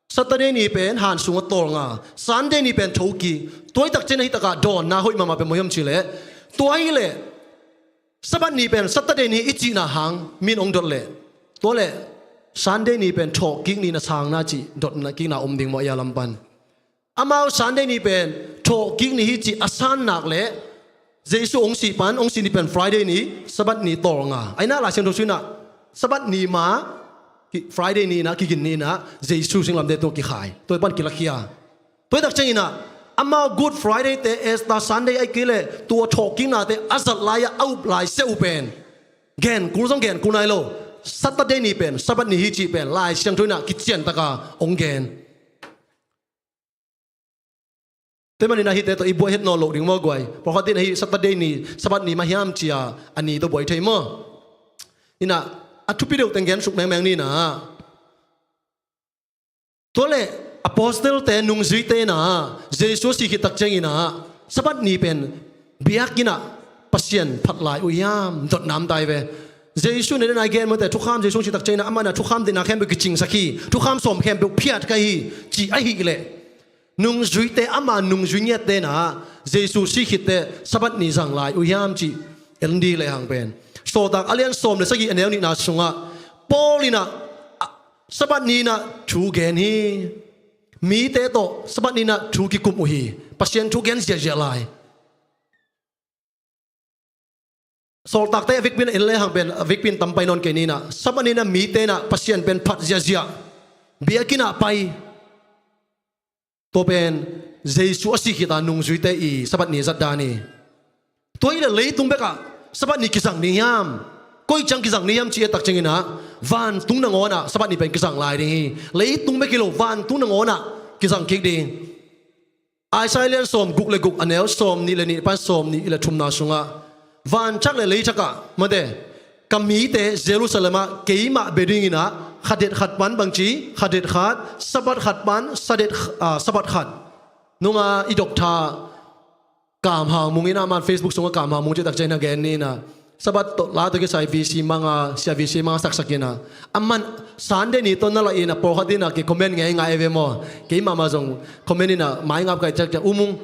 Saturday ni pen han sungah tawlnga. Sunday ni pen thokik. Tua i takciang ah hi takah dawnna hoih mahmah pen bang hiam cih leh, tua hi leh Sabbath ni pen Saturday ni i cihna hang min hong dot leh, tua leh Sunday ni pen thawhkik ni na sang na cih dotna kikna om ding maw, ei a lam pan? Amau Sunday ni pen thawhkik ni hi cih a san nak leh Jesu hong sih pan, hong sih ni pen Friday ni, Sabbath ni tawlnga. Ahi na Lai Siangtho sungah Sabbath ni ma, ki-, Friday ni in ah, kigin ni in ah Jesu singlamte tung kikhai. Tua pan kilakhia. Tua i takciang in ah amau Good Friday te, Easter Sunday ahih kei leh tua thawhkiknate a zat lai-ah a up lai siah uh pen gen kul zong gen kul nai lo. Saturday ni pen Sabbath ni hi cih pen Lai Siangtho in ah kician taka hong gen. Tua manin ah hihte tawh i buai het nawn loh ding maw guai? Pawlkhat in ah hih Saturday ni Sabbath ni mah hiam ci-a a ni tawh buai thei maw? In ah a thupi deuh teng gen suk mengmeng ni in ah. Tua leh apostle-te nungzuite in ah Jesu a sih khit takciang in ah Sabbath ni pen biakinn ah Pasian phat lai uh hiam dotna om ta hi ve. Jesu in ah den a i gen mawte, thukham Jesu hong sih takciang in ah amah in ah thukham deihna khempeuh kicingsak hi, thukham sawm khempeuh phiat ka hi ci ahih leh, nungzuite, ama nungzui ngiatte in ah Jesu sih khit teh Sabbath ni zang lai uh hiam cih en dih lehang pen Sawltak a lian sawm le sagih a neu nihna sungah Paul in ah Sabbath ni in ah thu gen hi. Mite tawh Sabbath ni in ah thu kikum uh hi. Pasian thu gen ziahziah lai. Sawltakte a vekpi in en lehang pen a vekpi in tam pai nawn kei ni in ah, Sabbath ni in ah mite in ah Pasian pen phat ziahziah, biakinn ah pai. Tua pen Jesu a sih khit a nungzuite i Sabbath ni zat dan hi. Tua hi leh leitung bekah Sabbath ni kizang ding hiam? Koi ciang kizang ding hiam cih et takciang in ah vantung nangawn ah Sabbath ni pen kizang lai ding hi. Leitung bek hi lo, vantung nangawn ah kizang kik ding. Isaiah lian sawm guk le guk a neu sawm nih le nih pan sawm nih le thumna sungah, vanthak le leithak ah mate, ka mite Jerusalem ah keimah bia dingin ah khadet khat pan bangci, khadet khat, Sabbath khat pan sadet, ah, Sabbath khat. Nunga i dok tha Kam Hang Mung in ah, aman Facebook sungah Kam Hang Mung cih takciang in ah gen ni in ah, Sabbath tawh la tawh kisai V C manga, sia V C manga saksak in ah, aman Sunday ni tawh na la in ah, pawlkhat in ah ki comment ngeingai e ve maw? Keimah mah zong comment in ah mai ngap kai ciakciak, U Mung,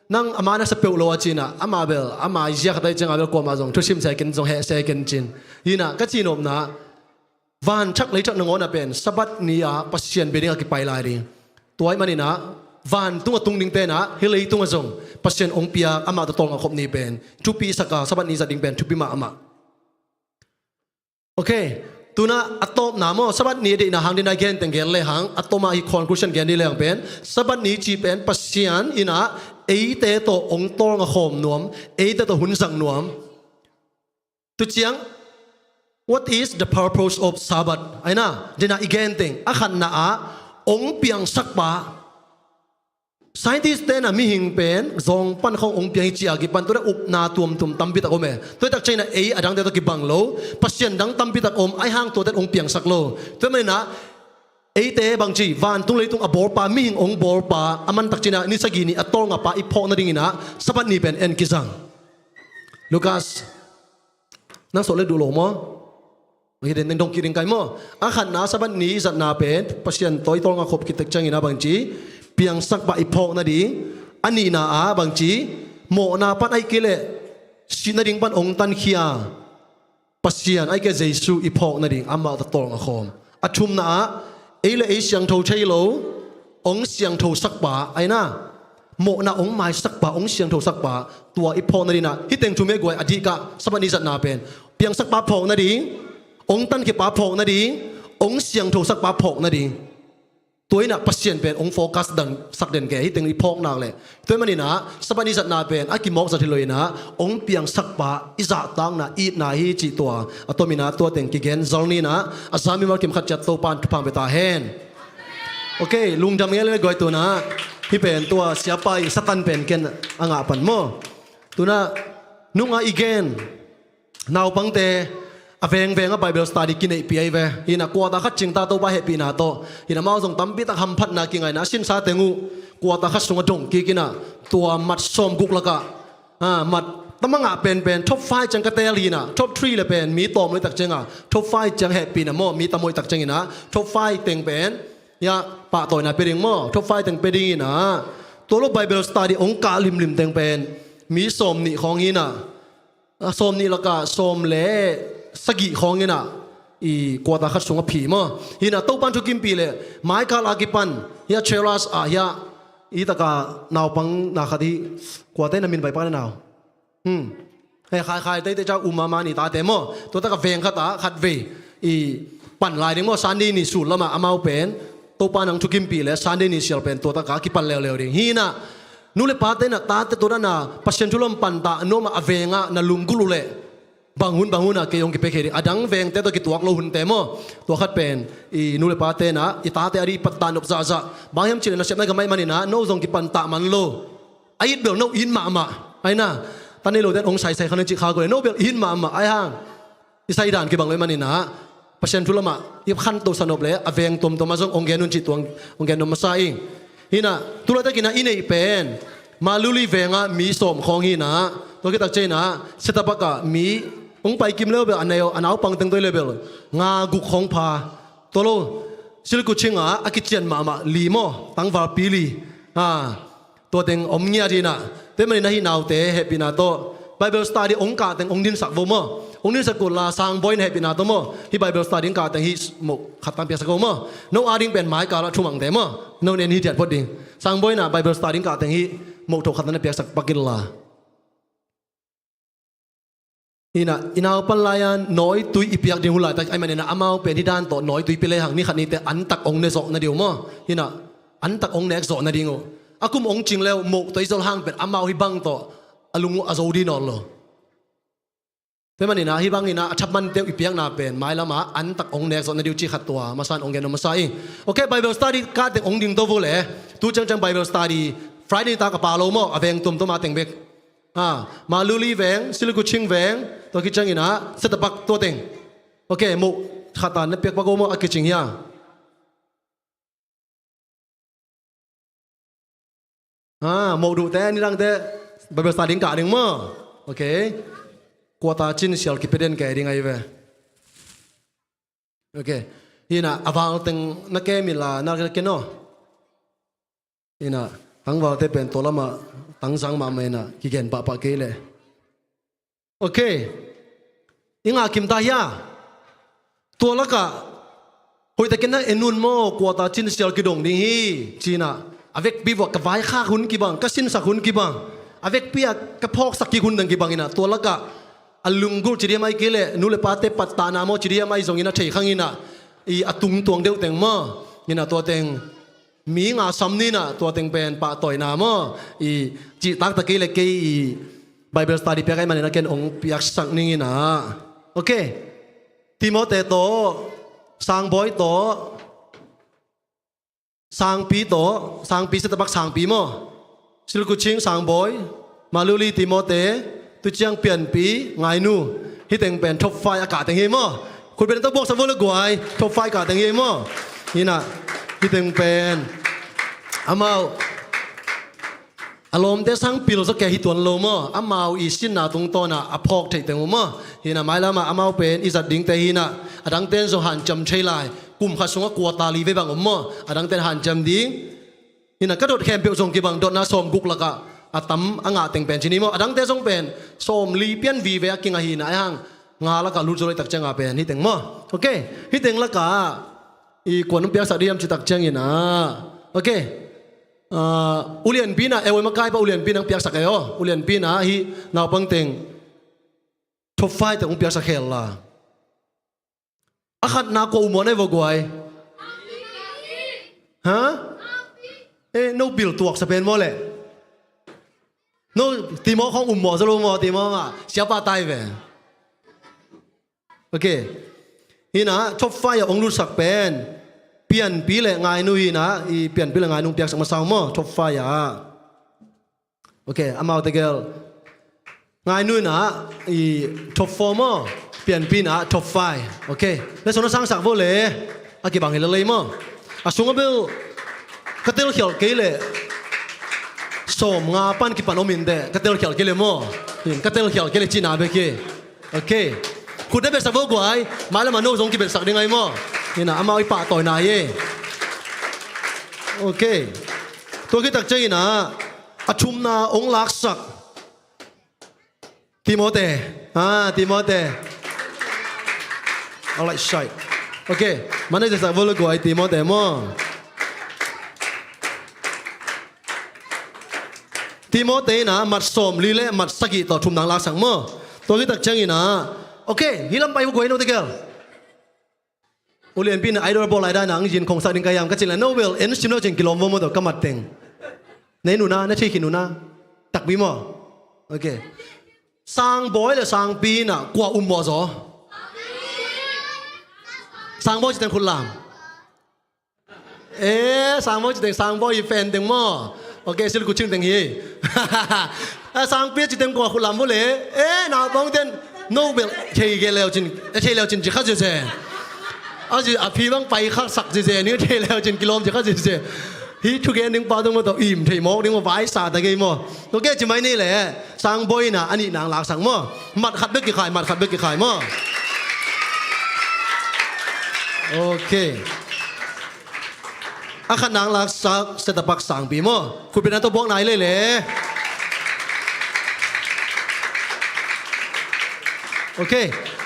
nang ama na sa peuh lo a ci in ah, ama bel ama zia khat ahi ciangah bel kuamah zong thusim se ken, zong heh se ken ci in. Hi in ah ka cihnopna, vanthak leithak nangawn ah pen Sabbath ni ah Pasian bia ding a kipai lai ding. Tua ahih manin ah vantung a tung dingte in ah hih leitung ah zong Pasian hong piak, amah tawh tawlnga khop ni pen thupi sak a, Sabbath ni zat ding pen thupi mahmah. Ok, tu in ah a tawpna maw, Sabbath ni a deihna hang den a i gen teng gen lehang, a tom ah hih conclusion gen dih lehang pen, Sabbath ni cih pen Pasian in ah eite tawh hong tawlnga khawm nuam, eite tawh hun zang nuam. Tu ciang, what is the purpose of Sabbath? Ahi na, den a i gen teng, a khatna ah hong piangsak pa. Scientist te in ah mihing pen zawng pan khawng hong piang hi ci a kipan, tua leh upna tuamtuam tampi tak om e. Tua hi takciang in ah ei a dangte tawh kibang lo, pasian dang tampi tak om, ahi hang tuate hong piangsak lo. Tua ahih manin ah eite bangci, vantung leitung a bawlpa, mihing hong bawlpa, a man takciang in ah ni sagih ni a tawlngapa i phawk nadingin ah Sabbath ni pen en kizang. Lukas, nang sawt le duh lo maw? Hi den, nang dong kik ding kai maw? A khatna, Sabbath ni zatna pen Pasian tawh i tawlnga khop khit takciangin ah bangci, piangsak pa i phawk nading. A nihna ah bangci, mawhna pan ahih kei leh sih nading pan hong tankhia Pasian, ahih kei leh Jesu i phawk nading, amah tawh tawlnga khawm. A thumna ah, ei le ei siangtho thei lo, hong siangthosak pa, ahi na, mawhna hong maisak pa, hong siangthosak pa, tua i phawk nading ah, hih teng thum hi guai, a dikkah Sabbath ni zatna pen piangsak pa phawk nading, hong tankhia pa phawk nading, hong siangthosak pa phawk nading. Tua inah Pasian pen hong focus dan sak den ke, hih teng i phawk nak leh. Tua ahih maninah Sabbath i zatna pen a kimawk zat hi lo inah hong piangsak pa i zahtakna itna hi cih tua a tominah tua teng kigen zal ninah a za mimal kim khat ciat Topan thupha pia ta hen. Ok, lungdam ngei le guai tunah hih pen tua siapa i Satan pen ken a ngah pan maw. Tunah nunga i gen naupangte a vengveng a Bible study kineihpih ahi ve. Hinah quarter khat cingta Topa hehpihna tawh hinah amau zong tampi tak hamphatna kingainah a sinsa teng uh quarter khat sungah dong kik inah tua mat sawm guk lakah, ah, mat tamangah penpen top five ciang ka teel hinah top three le pen mi tawm lo i tak ciangah top five ciang hehpihna maw, mi tam lo i tak cianginah top five teng pen hiah pahtawina pia ding maw, top five teng pia ding inah tua lo Bible study hong kah limlim teng pen mi sawm nih khawng hinah, a, sawm nih lakah sawm le sagih khawng inah i quarter khat sungah phi maw. Hinah Topan thukimpih le maikal a kipan hiah cheras ah hiah i taka naupang na khat hi, kuate na min bai pa na nau. Hmm. Hei, khai khai teite ca um mama ni tate maw. Tua taka veng khat ah khat vei i pan lai ding maw, Sunday ni sul lamah amau pen Topa nang thukimpih le Sunday ni sial pen tua taka kipan leuleu ding. Hinah nu le pate na tate tua na Pasian thu lam pantah nuamah a vengah na lunggulh uh leh bang hun bang hunah kei hong kipiakhia ding, a dang vengte tawh kituak lo hunte maw. Tua khat pen i nu le pate na i tate a dih i pattah nop zahzah. Bang hiam cih leh nasepna i gam ahih maninah no zong kipantah man lo. A it bel no it mahmah ahi na. Ta nei lote in hong saisai kha na cih kha ko le no bel it mahmah ahi hang i saidan kibang lo ahih maninah Pasian thu lamah i khanto sanop le a veng tuamtuamah zong hong gen un cih tuang hong gen nop masa ing. Hinah tulaitakinah i neih pen Maluli vengah mi sawm khawng hinah tua kitak cianginah Setapakah mi hong paikim leu bel a neu a naupang teng tua i leu bel nga guk khawng pha. Tua lo Silkuchingah a kician mahmah li maw, tangvalpi li. Ha. Tua teng om ngiat hinah. Tua ahih maninah hih naute hehpihna tawh Bible study hong kah teng hong dinsak vo maw. Hong dinsak kul la Sangbawi na hehpihna tawh maw. Hih Bible study hong kah teng hih moh khat tang piaksak vo maw. No a ding pen maikal ah thumangte maw. No nen hi tiat phot ding. Sangbawi na Bible study hong kah teng hih moh tho khat tang na piaksak pak in la. Hinah i naupan lai-a nawitui i piak ding hun laitak ahih maninah amau pen hih dan tawh nawitui pia lehang ni khat nite antak hong ne zawh na ding uh maw. Hinah antak hong nek zawh na ding uh. A kum hong cing leu moh tawh i zol hang pen amau hih bang tawh a lung uh a zo dih nawn lo. Tua ahih maninah hih banginah a thaman teuh i piakna pen mailamah antak hong nek zawh na ding uh cih khat tua masa in hong gen nop masa ing. Ok, Bible study kah teng hong ding to vo le. Tu ciangciang Bible study Friday nitak a pha lo maw, a veng tuamtuam a teng bek. Ha, Maluli veng, Silkuching veng, tua kicianginah Setapak tua teng. Ok, moh khat a na piak pak uh maw, a kicing hia. Ha, moh duhte nidangte Bible study ding kah ding maw. Ok. Quarter cin sial kipia den kei ding ahi ve. Ok. Hinah a val teng na kem in la na kem aw. Hinah tangvalte pen tua lamah tangzang mahmah inah kigen pahpah kei leh. Ok. I ngah kim ta hia. Tua lakah hoihtakin na en un maw, quarter cin sial kidong ding hi. Cinah a vekpi vuah ka vaikhak hun kibang, ka sinsak hun kibang, a vekpi ah ka phawksak kik hun dang kibanginah tua lakah a lunggulh ci diam ahi kei leh nu le pate pattahna maw ci diam ahi zongin a thei khanginah i a tungtuang deuh teng maw. Inah tua teng mi nga sam ninah tua teng pen pahtawina maw. I cihtak ta kei le kei i Bible study piak ahih maninah ken hong piaksak ninginah. Ok. Timote tawh, Sangbawi tawh, Sangpi tawh, Sangpi Setapak Sangpi maw. Silkuching Sangbawi, Maluli Timote, tuciang Pianpi Ngainu. Hih teng pen top five a kah teng hi maw. Khut beng tawh buaksak vo le guai, top five kah teng hi maw. Hinah hih teng pen amau a lawmte sang pil zaw kei hi tuan lo maw. Amau i sinna tungtawnah a phawk theih teng uh maw. Hinah mailamah amau pen i zat dingte hinah a dangte in zong hanciam thei lai. Kum khat sungah quarter li vei bang om maw. A dangte in hanciam ding. Hinah ka dot khempeuh zong kibang dotna sawm guk lakah a tam a ngah teng pen ci ni maw. A dangte zong pen sawm li pian vive a kingah hinah ahi hang nga lakah lut zaw lo i tak ciangah pen hih teng maw. Ok. Hih teng lakah i kuan hong piaksak dih hiam cih tak cianginah. Ok. Ah, ulianpi na, eh, oi makai pa ulianpi nang piaksak eh aw. Ulianpi na hih naupang teng top five teng hong piaksak khel la. A khatna kua um uh a nei vo guai. Ha? Eh, no bil tuaksa pen maw leh? No, Timo khong um maw, zaw lo maw, Timo mah siapa tai ve. Ok. Hina top five ah ong lutsak pen Pianpi le Ngainu hina, i Pianpi le Ngainu piaksak masa ung maw, top five ah. Ok, amau tegel. Ngainu ina i top four maw, Pianpi ina top five. Ok. Le sona sangsak vo le. A kibang hi lelei maw. A sunga bel ka telkhial kei le sawm nga pan kipan om in te. Ka telkhial kei le maw. Hin ka telkhial kei le cina bek hi. Ok. Khut na betsak vo guai. Mai lama no zong kibetsak ding ai maw. Hina amau i pahtawina hi. Ok. Tua khit tak ciang ina a thumna ong laksak Timote. Ah, Timote. Alright, shai. Ok. Mana jasa vo le guai Timote maw. Timote ina mat sawm li le mat sagih tawh thumna ong laksak maw. Tua khit tak ciang ina. Ok, hi lam pai vo guai no tegel. U Lianpi na idol bawl lai dan a ang zin khong sak ding ka hiam ka cih leh no bel en sim lo cin kilawm vo maw tawh ka mat teng. Na en uh na, na thei khin uh na. Takpi maw. Ok. Sangbawi le Sangpi na kua um maw zaw. Sangbawi ci teng khut lam. Eh, Sangbawi ci teng, Sangbawi hi fan teng maw. Ok, sil kuching teng hi. Eh, Sangpi ci teng kua khut lam vo le. Eh, naupang ten no bel thei kei leu cin, eh, thei leu cin ci kha zeze. A ci a phi bang pai kha sak zeze, ni thei leu cin kilawm ci kha zeze. Hi thugen ding pa tung maw tawh im thei mawk ding maw vai sa ta kei maw. Ok, ci mai ni le. Sangbawi na a nihna ong laksak maw. Mat khat bek kikhai, mat khat bek kikhai maw. Ok. A khatna ong laksak Setapak Sangpi maw. Khutbetna tawh buak nai lei le. Ok.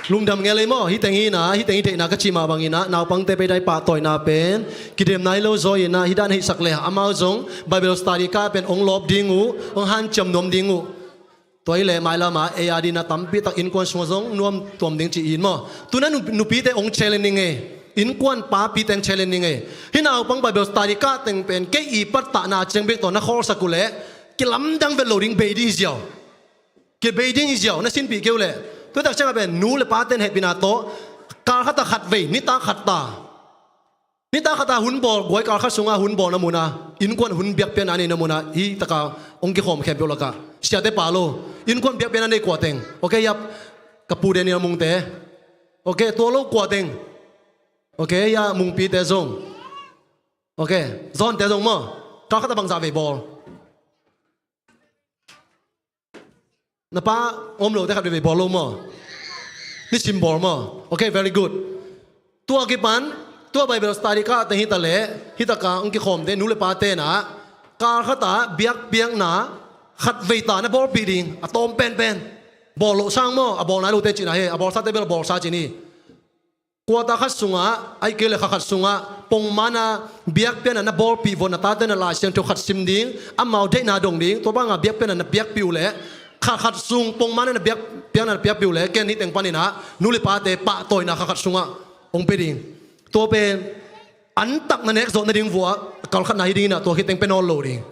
Lungdam ngei lei maw. Hi teng hi na, hi teng hi theihna ka cih mah bang ina naupangte pei dai pahtawina pen kidem nai lo zaw ina hi dan hihsak le amau zong Bible study ka pen ong lawp ding uh, ong hanciam nuam ding uh. Tua hi leh mailam ah ei a dina tampi tak innkuan sungah zong nuam tuam ding ci in maw. Tuna nu-, nupite ong challenge ning ei. Innkuan papite ong challenge ning ei. Hih naupang Bible study kah teng pen kei i pattahna ciang bek tawh na khawlsak uh leh kilamdang vet lo ding, bei ding hi ziau. Kibei ding hi ziau, na sinpih kei uh leh. Tua tak ciangah pen nu le pate in hehpihna tawh kal khat ah khat vei, nitak khat ta. Nitak khat a hun bawl, guai kal khat sungah hun bawlna munah, innkuan hun biakpiakna neihna munah, hih takah ong kikhawm khempeuh lakah siate pha lo. Innkuan biakpiakna nei kua teng? Ok, hiah ka Pu Daniel Mungte. Ok, tua lo kua teng? Ok, hiah Mungpite zong. Ok, Zawnte zong maw. Kal khat a bangzah vei bawl? Na pa om lote khat veve bawl lo maw? Nisim bawl maw? Ok, very good. Tua kipan, tua Bible study kah teng hi ta leh, hih takah ong kikhawmte nu le pate na, kal khat ah biakpiakna khat vei ta na bawlpih ding, a tawm penpen. Bawl loh sang maw, a bawl nai lote cihna hi, a bawlsate bel bawlsa cih ni. Quarter khat sungah, ahih kei leh kha khat sungah, pongman a biakpiakna na bawlpih vua na tate na Lai Siangtho khat sim ding, amau deihna dong ding, tua bangah biakpiakna na piakpih uh leh, kha khat sung pongman a na biakpiakna na piakpih uh leh, ken hih teng panin ah, nu le pate pahtawina kha khat sungah ong pia ding. Tua pen, antak na nek zawh nading vua, kal khatna hi ding in ah, tua khit teng pia nawn lo ding.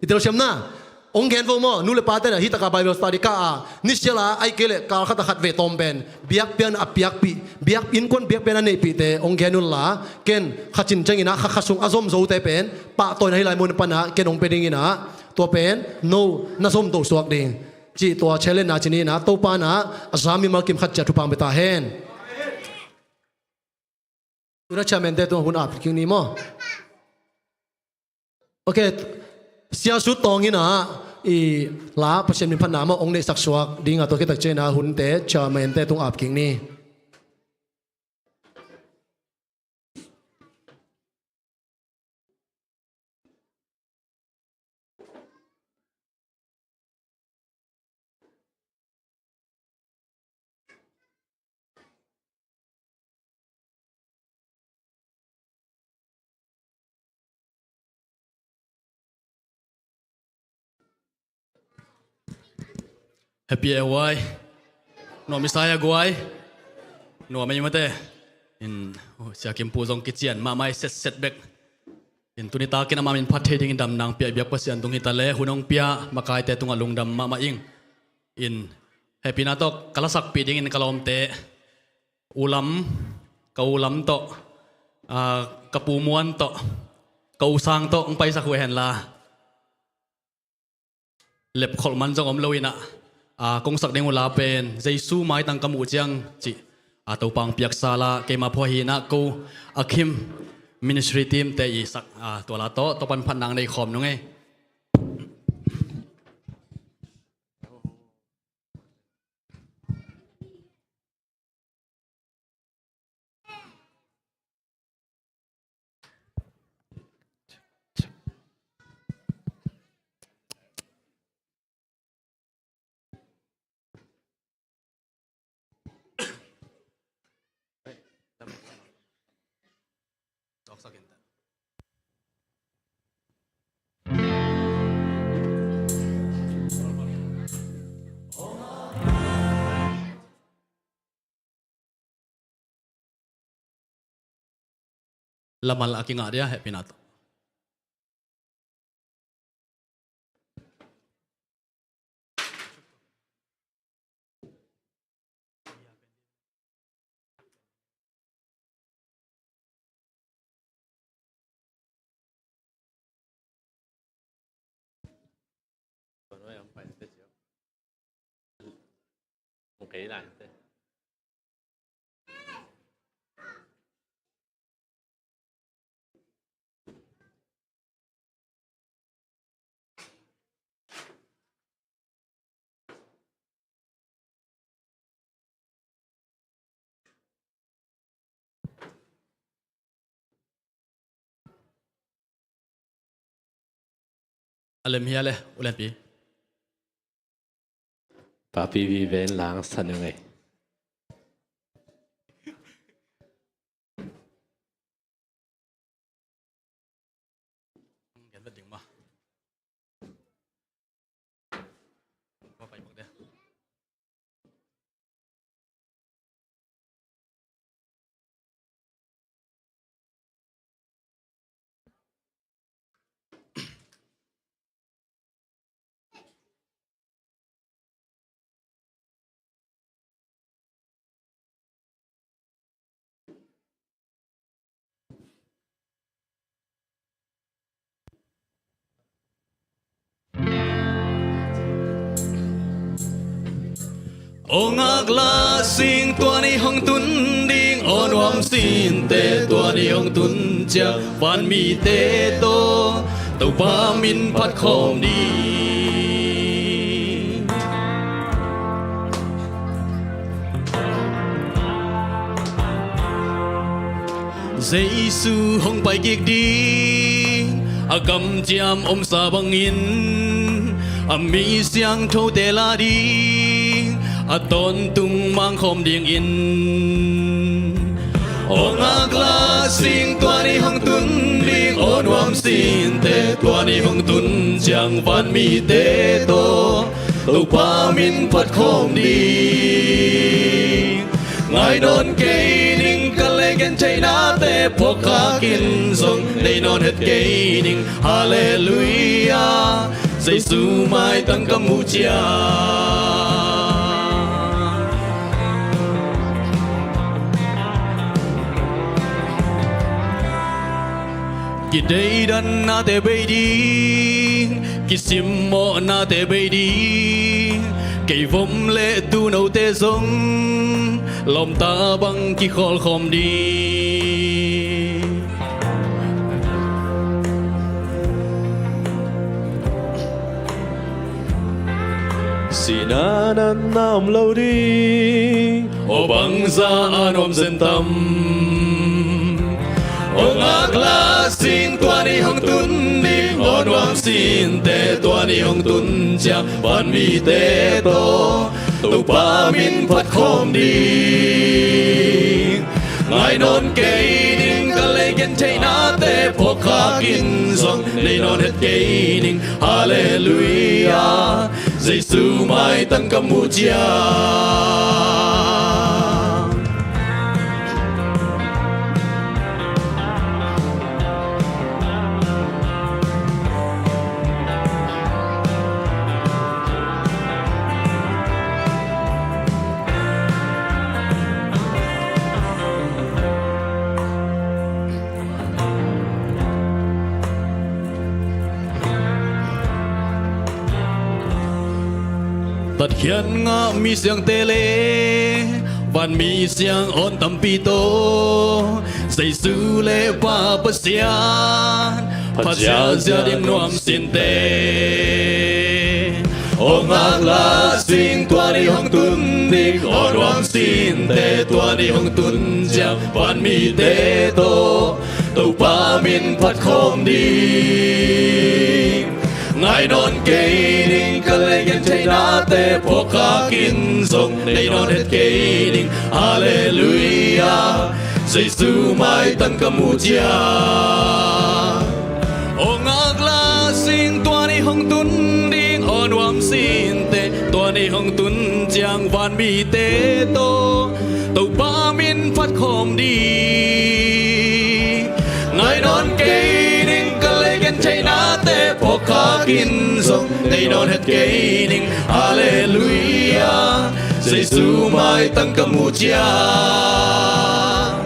I telsiam na, ong gen vo maw, nu le pate na hih takah Bible study kah a, nisial a, ahih kei leh kal khat a khat vei tawm pen, biakpiakna a piakpih, biak, innkuan biakpiakna neihpihte, ong gen un la, ken kha cin ciangin ah, kha khat sung a zom zote pen, pahtawina hih lai mun pan ah, ken ong pia ding in ah, tua pen, no, na zom to suak ding. Cih tua challenge na ci ni in ah, Topa in ah, a za mimal kim khat ciat thupha ong pia ta hen. Tuna chairman te tung hun ap kik ni maw. Ok, Sia Sut Tawng in ah, i la Pasian min phatna maw ong neihsak suak ding a, tua khit tak ciangin ah hunte chairman te tung ap kik ni. Happy e guai. Nuam i sa hia guai. Nuam e mate. In, oh, Sia Kim Pu zong kician mahmah hi setset bek. In tuni takin amah min phat thei dingin damna hong pia i biak Pasian tung hi ta leh, hun hong pia makaite tungah lungdam mahmah ing. In hehpihna tawh ka lasakpih dingin ka lawmte, U Lam, ka U Lam tawh, ah, ka Pu Muan tawh, ka U Sang tawh hong paisak uh hen la, lepkholh man zong om lo in ah, ah, kong sak ding uh la pen Jesu maitang ka muh ciang cih, ah, Topa hong piaksa la, keima phuah hi in ah, ko, a Kim ministry team te i sak, ah, tua la tawh, tua pan phatna nei khawm nung ei. Lamal a kingah dia, hehpihna tawh. A lem hi a le, u Lianpi. Papi Viven lang san ung ei. Gen vet ding mah. Kua pai bak dia. Aw ngaklah sing, tua ni hong tun ding, aw nuam sinte, tua ni hong tun ciang, vanmite tawh Topa min phat khawm ding. Jesu hong pai kik ding, a kamciam omsa bangin, a mi siangthote la ding, a tawntung mang khawm dingin. Aw ngaklah sing, tua ni hong tun ding, aw nuam sinte, tua ni hong tun ciang, vanmite tawh Topa min phat khawm ding. Ngai nawn kei ning, ka lei gentheihnate phawk khakin zong nei nawn het kei ning. Halleluiah, Jesu maitang ka muh ciang. Kideidannate bei ding, kisimmawhnate bei ding, keivom le tuunote zong lawmta bang kikhawlkhawm ding. Sihna natna om lo ding, aw bangzah a nuam zen tam. Aw ngaklah sing, tua ni hong tun ding, aw nuam sinte, tua ni hong tun ciang, vanmite tawh Topa min phat khawm ding. Ngai nawn kei ning, ka lei gentheihnate phawk khakin zong nei nawn het kei ning. Halleluiah, Jesu maitang ka muh ciang. Tatkhiat ngah mi siangte le vanmi siang awn tampi tawh Jesu le Pa Pasian phat ziahziah ding nuam sinte. Aw ngaklah sing tua ni hong tun ding, aw nuam sinte tua ni hong tun ciang vanmite tawh Topa min phat khawm ding. Ngai nawn kei ding ka lei gen theihnate phawk khakin zong nei nawn het kei ding. Halleluiah, Jesu maitang ka mu ciang. Aw ngaklah sing tua ni hong tun ding, aw nuam sinte tua ni hong tun ciang vanmite tawh Topa min phat khawm ding. Ngai nawn kei ding ka lei gen theihnate phawk khakin zong nei nawn het kei ding. Halleluiah, Jesu maitang ka mu ciang.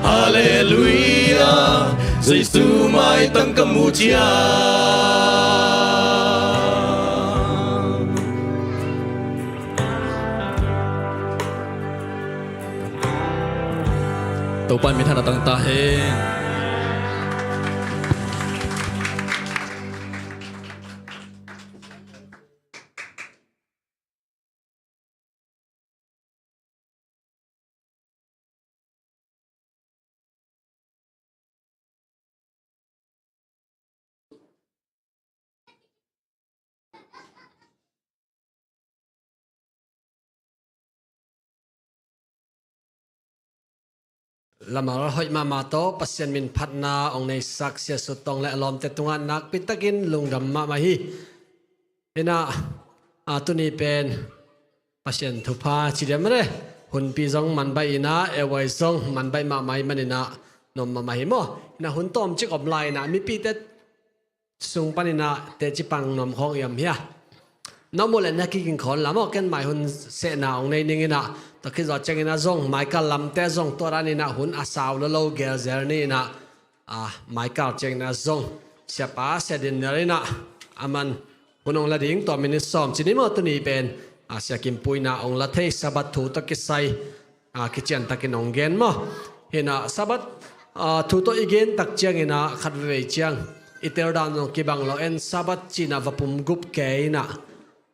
Halleluiah, Jesu maitang ka mu ciang. Topa in minthanna tang ta hen. Lamar hoih mahmah tawh Pasian min phatna hong neisak Sia Sut Tawng le a lawmte tungah nakpi takin lungdam mahmah hi. Hi-in ah, a, tuni pen Pasian thupha ci diam maw le, hunpi zong man baih in ah, A Y zong man baih mahmah ahih manin ah, nuam mahmah hi maw. Hi-in ah hun tawmcik om lai in ah, mipite sung panin ah teci pang nuam khawng i om hia? Na muh leh na kiging khawm la maw, ken mai hun sehna hong nei ning in ah, tua khit zawh ciangin ah zong Michael lamte zong tua danin ah hun a sau lo lo gelzel ni in ah, a, Michael ciangin ah zong siapa Sia Daniel in ah, aman hun hong la ding tua minute sawm ci ni maw, tuni pen, a, Sia Kim Pui in ah hong la thei Sabbath thu tawh kisai, a, kician takin hong gen maw. Hi-in ah Sabbath, a, thu tawh i gen tak ciangin ah khat veivei ciang i tel dan zong kibang lo en, Sabbath cih in ah va pum gup kei in ah,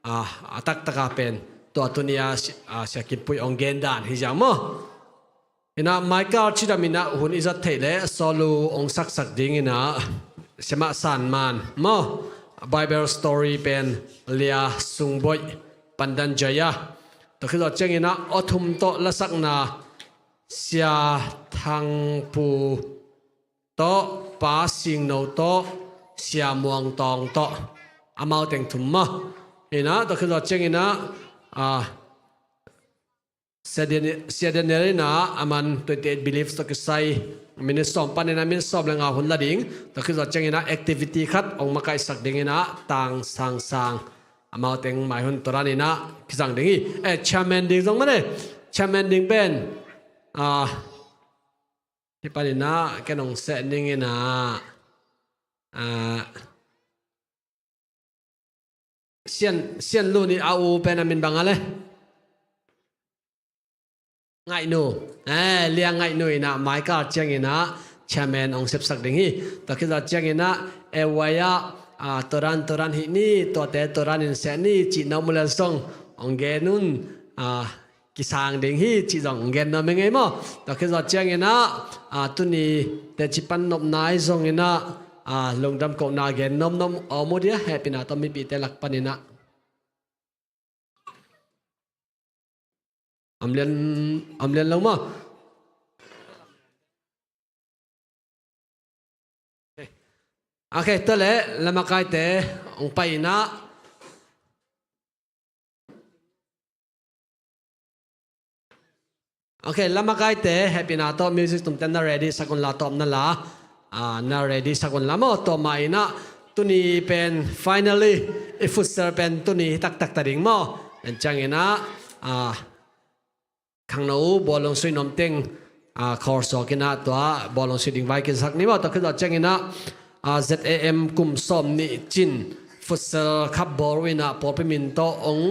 a, a taktak a pen tua tuni a Si-, a, Sia Kim Pui hong gen dan hi zang maw. Hi-in ah Michael cidam in ah hun i zat theih leh solo hong saksak ding in ah, Sia Mah San Man maw, Bible story pen Lia Sung Boih, Pandan Jaya. Tua khit zawh ciangin ah aw thum tawh lasakna Sia Thang Pu tawh, Pa Sing No tawh, Sia Muang Tawng tawh, amau teng thum maw. Hi-in ah tua khit zawh ciangin ah, a, Sia Dan-, Sia Daniel in ah aman twenty eight Beliefs tawh kisai minute sawm panin ah minute sawm le nga hun la ding. Tua khit zawh ciangin ah activity khat hong makaihsak ding in ah Tang Sang Sang, amau teng mai hun tua danin ah kizang ding hi. Eh, chairman ding zong maw le, chairman ding pen, a, hih panin ah ken hong seh ning in ah, a, Sian, Sian Lu nih a u pen a min bang a le? Ngaih Nu. Eh, Lia Ngaih Nu in ah Michael ciangin ah chairman hong sepsak ding hi. Tua khit zawh ciangin ah, A Y ah, a, tua dan tua dan hih ni, tuate tua danin seh ni cih na muh leh zong hong gen un, a, kisang ding hi cih zong gen nuam hi ing ei maw. Tua khit zawh ciangin ah, a, tuni teci pan nopna ahi zongin ah, a, lungdam kohna gen nuam nuam om uh dia, hehpihna tawh mipite lak panin ah. Om lian, om lian lo maw. Ok, tua leh lamakaite hong pai in ah. Ok, lamakaite, hehpihna tawh music tumte na ready sak un la, tawpna la, a, na ready sak un la maw. Tua mah in ah, tuni pen finally i futsal pen tuni hi taktak ta ding maw. En ciangin ah, a, khangno bawlung sui nuam teng, a, khawlsuak in ah tua bawlung sui ding vai kisak ni maw. Tua khit zawh ciangin ah, a, Z A M kum sawm nih cin futsal cup bawl uh in ah pawlpi min tawh hong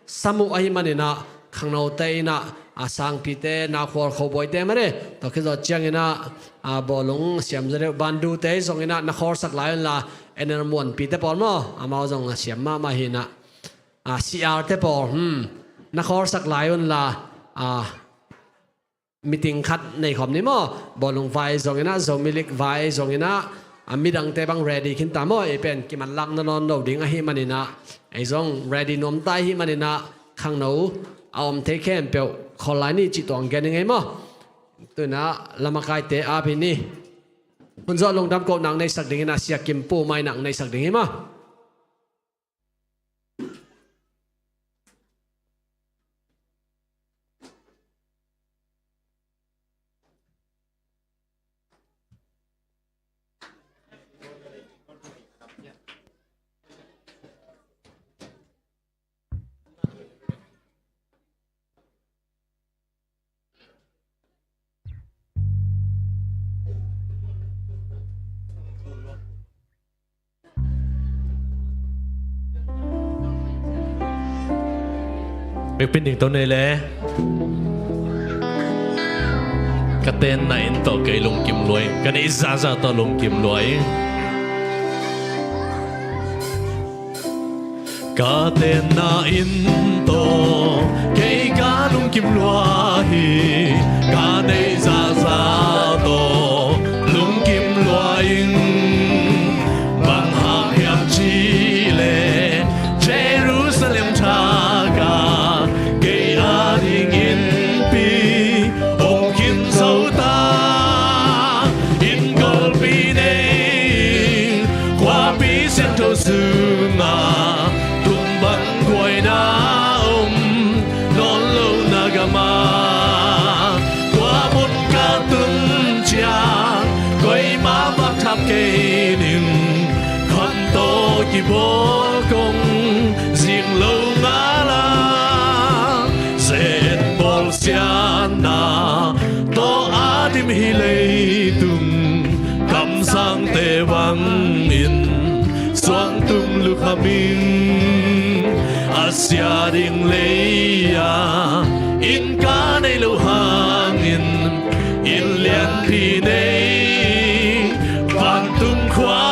sam uh ahih maninah khangnote innah a sangpite, nakhual khobawite mare tawh khit zawh cianginah a bawlung siamzadeuh bandute zonginah na khawlsak lai unla, N L muanpite pawl maw, amau zong a siam mahmah hinah a C R te pawl, hmm, na khawlsak lai unla, a meeting khat nei khawm ni maw? Bawlung vai zonginah, Zomi League vai zonginah, a midangte bang ready khinta maw? Ei pen kimanlakna nawn lo ding ahih maninah, ei zong ready nuamta ahih maninah, khangno a om thei khempeuh khawl lai ni cih tuang gen i ngei maw? Tuinah lamakaite ap hi ni. Hun zawh lungdam kohna neisak dinginah Sia Kim Pu mainah neisak ding hi maw? Bikpin ding to nei le. Ka tenna in tawh kei lungkim lua ing. Ka neih zahzah tawh lungkim lua ing. Ka tenna in tawh kei ka lungkim lua hi. Ka neih zahzah tawh lungkim lua ing. Bang hang hiam cih leh Jerusalem thak ah kei a ding innpi ong khin zo ta. Inn golpi nei, khuapi siangtho sungah tung bang guaina om nawn lo na gam ah, tua mun ka tun ciang koima vak thap kei ning. Khamtaw kibawl kong zing lo ngal a, zen bawl siatna tawh a dim hi leitung kamsangte bangin suangtum lukham ing. A sia ding lei-ah inn ka neih loh hangin inn lianpi nei, vantung khua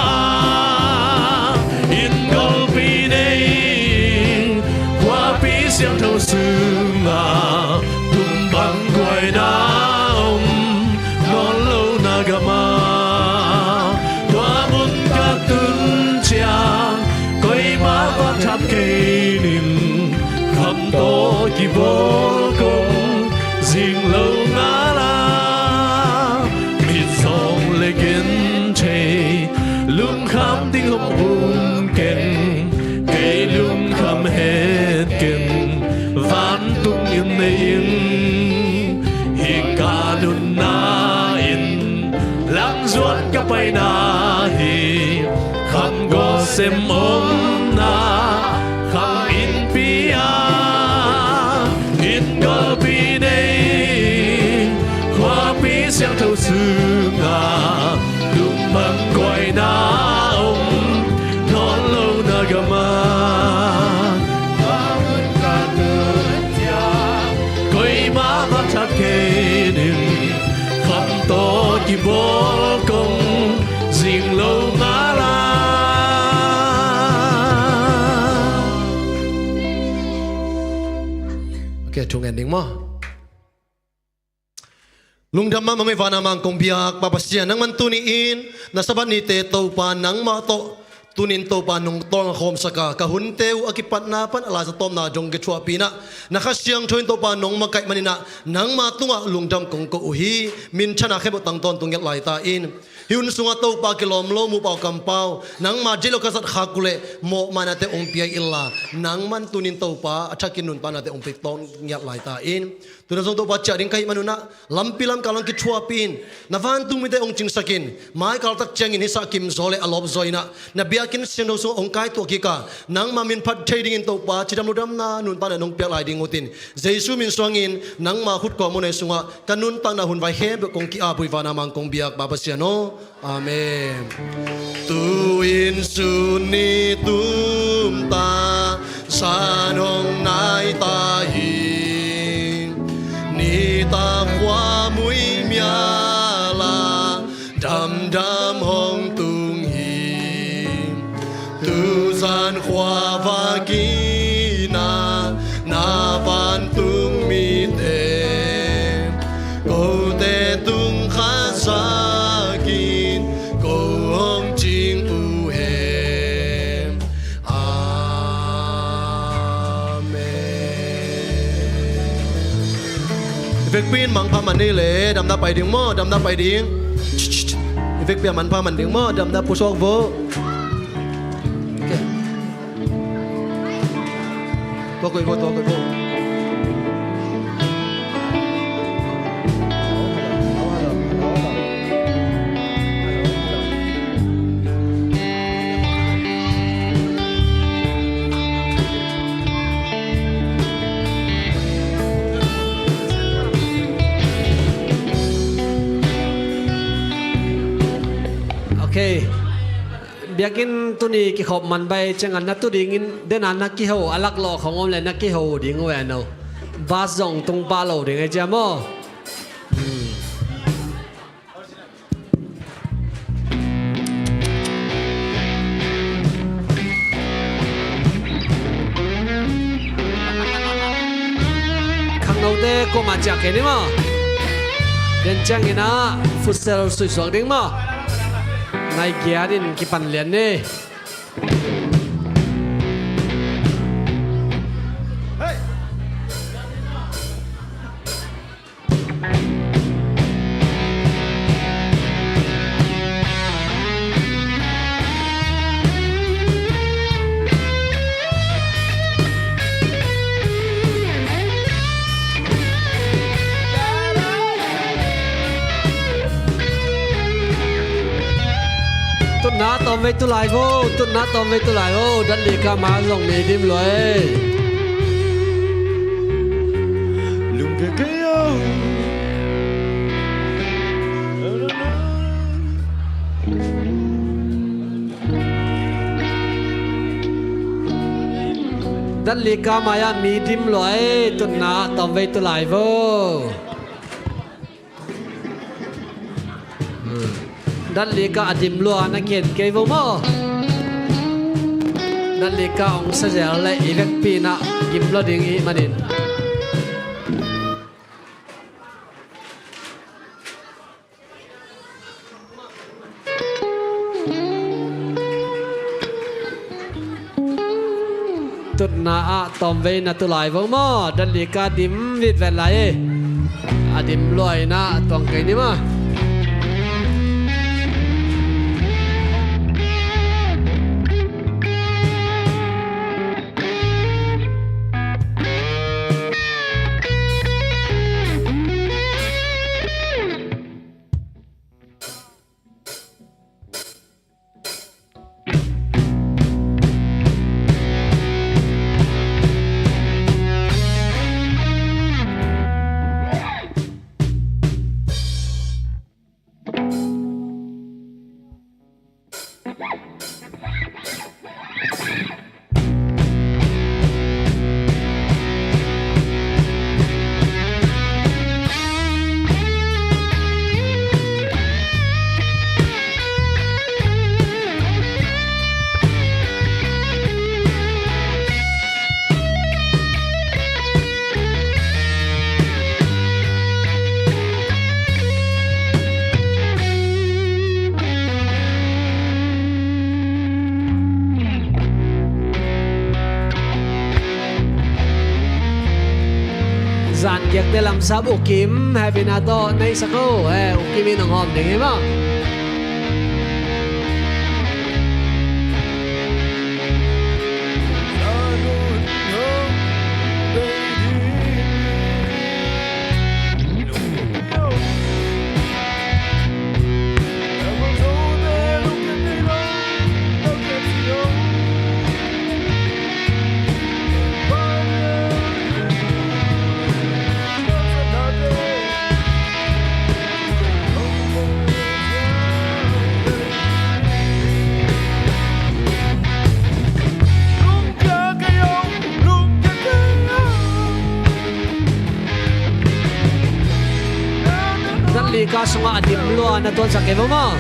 inn golpi nei, khuapi siangtho sungah tung bang guaina om nawn lo na gam ah, tua mun ka tun ciang koima vak thap kei ning. Khamtaw kibawl kong zing lo ngal a, mitzawng le genthei lungkham ding hong um keng. Kei lungkham het keng, vantung inn nei ing. Hih ka nunna in langzuan ka paina hi. Kham gawsem omna kham innpi ah inn golpi nei, khuapi siangtho sungah tung bang guaina om nawn lo na gam ah, koima vak thap kei ning. Khamtaw kibawl kong zing lo ngal a. Ok, thu ngen ding maw? Lungdam mahmah ing ei, van a mangkong biak Pa Pasian, nangman tuni-in na Sabbath nite Topa, nangmah tawh tunin Topa nong tawlnga khawmsak a, ka hunte uh a kipatna pan a laizang tawpna dong kithuahpih in ah, na Kha Siangtho in Topa nong makaih manin ah, nangma tungah lungdam kong ko uh hi. Minthanna khempeuh tang tawntung ngiat lai ta in. Hih hun sungah Topa kilawm lo muhpau kampau, nangma deih lo ka zat khak uh leh mawhmaina te hong pia inla, nangman tunin Topa a thakin nuntakna te hong pia tawn ngiat lai ta in. Tu-in ah zong Topa ciah ding ka hih manun ah, lampi lamkal hong kithuahpih in, na vantung mite hong cingsak in, mai kaltak ciangin hih Sia Kim Zaw le a lawp zaw in ah, na biakinn siangtho sungah hong kaituah kik a, nangma min phat thei dingin Topa cidam ludamna nuntakna nong piak lai ding uh hitin, Jesu min suangin nangma khut kawm uh nei sungah ka nuntakna hunvai khempeuh kong ki-ap uh hi, van a mangkong biak Pa Pasian aw. Amen. Tu-in sun ni tum ta, Tan hong nai ta hi, nitak khua muimial a damdam hong tung hi. Tuzan khua vakin a na vantung mite, kote tung khasakin ko hong cing uh hen. Amen. I vekpi in mangpha man ni le, damna pai ding maw, damna pai ding. I vekpi a manpha man ding maw, damna pusuak vo. Okay. Tua koi vo, tua koi vo. Okay. Biakinn tuni kikhop man bai ciangin na tu dingin dena na kiho a laklawh khong om le na kiho ding uh e no. Bas zong tung pah lo ding e cia maw. Khangnote kuamah ciah kei ni maw. Pian ciangin ah futsal suisuak ding maw. Nai giat in kipan lian ni. Tutna tawmvei tulai vo, tutna tawmvei tulai vo, dat li kama zong mi dim lua e. Lungke kei o. Dat li kama ya mi dim lua e, tutna tawmvei tulai vo. Dat li ka a dim lua na ken kei vo maw. Dat li ka ong sa zel le i vekpi na gim lua ding i manin. Tutna ah tawmvei na tulai vo maw, dat li ka dim vit vet lai e. A dim luai na tuang kei ni maw. Zan giakte lamsap U Kim, happy na tawh nei sak o, eh, U Kim in hong hawm ding hi maw. Ka sungah a dim lua na tuansak kei maw maw.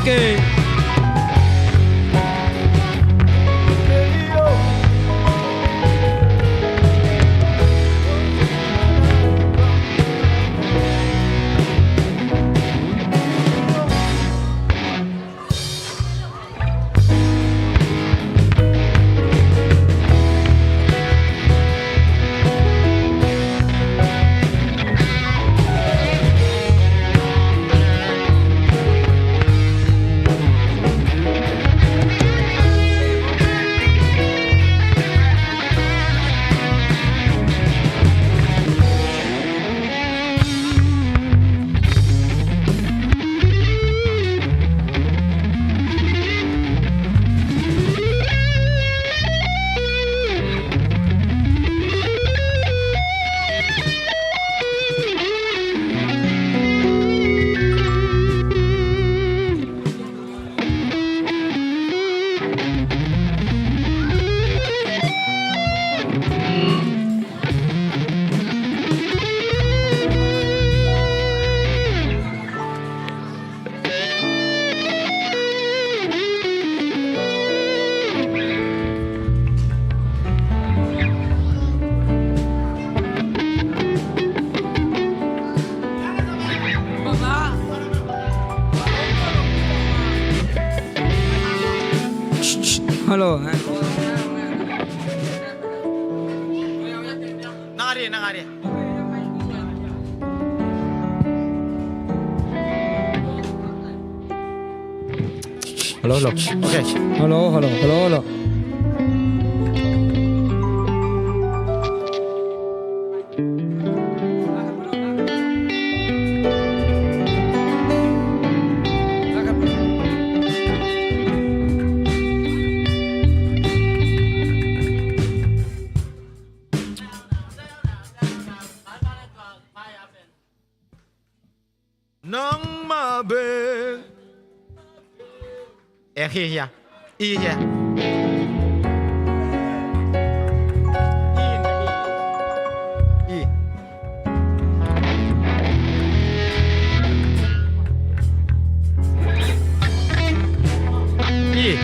Ok. Hello. Nang a ri, nang a ri. Hello, hello. Okay. Hello, hello, hello, hello. Nangmah bek. E, hi, hia. I, hia. I, i. I.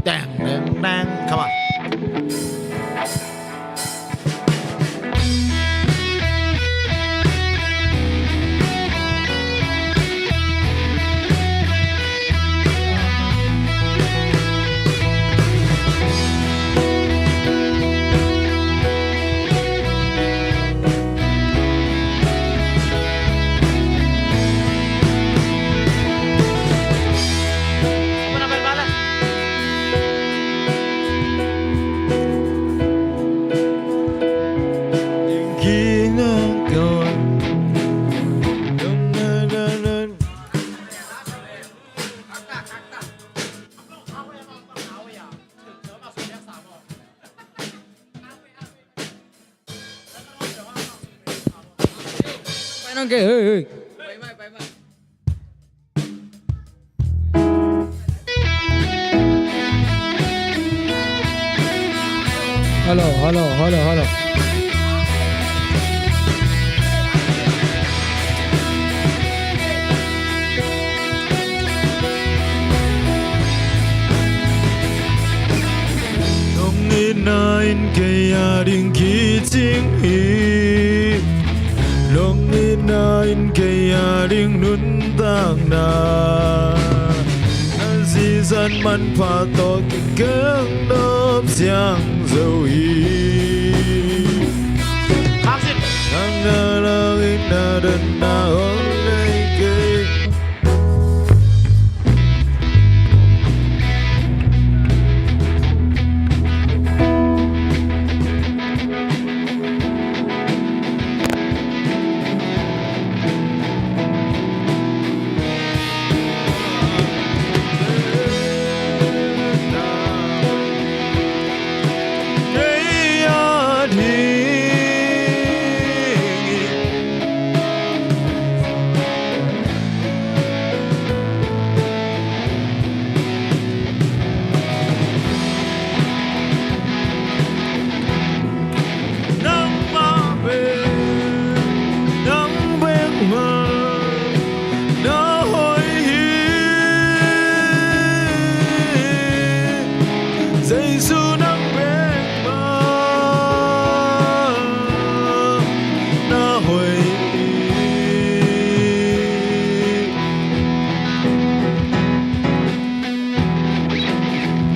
Dang, dang, dang. Come on. Hello, hello, hello, hello. Na in kei a ding kicing hi. Nong itna in kei a ding nuntakna. Na sisan manpha tawh kikeng nop siang zo hi. Nang na lak in na dan na hong nei kei. Nangmah bek, nang bek mah na hoih hi. Jesu nang bek mah na hoih hi.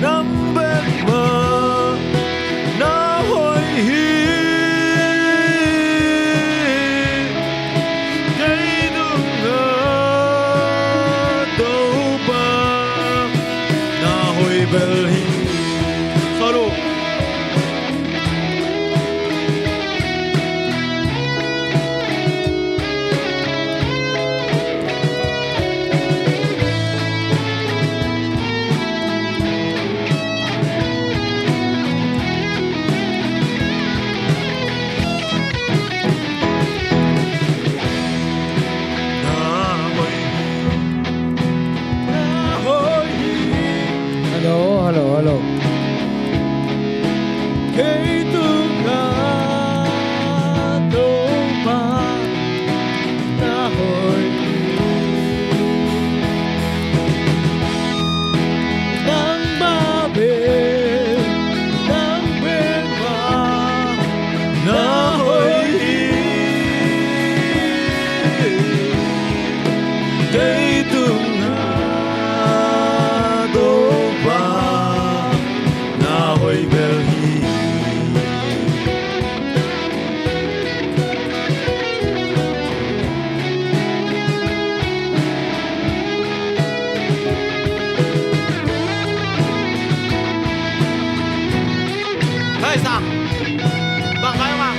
Nang bek mah na hoih hi. Kei tungah Topa na hoih bel hi. Salut. Hello, hello, hello. Kei tungah Topa na hoih hi. Nangmah bek, nang bek mah na hoih hi. Kei tungah Topa na hoih bel hi. Hei, Sang. Bang, bang, bang.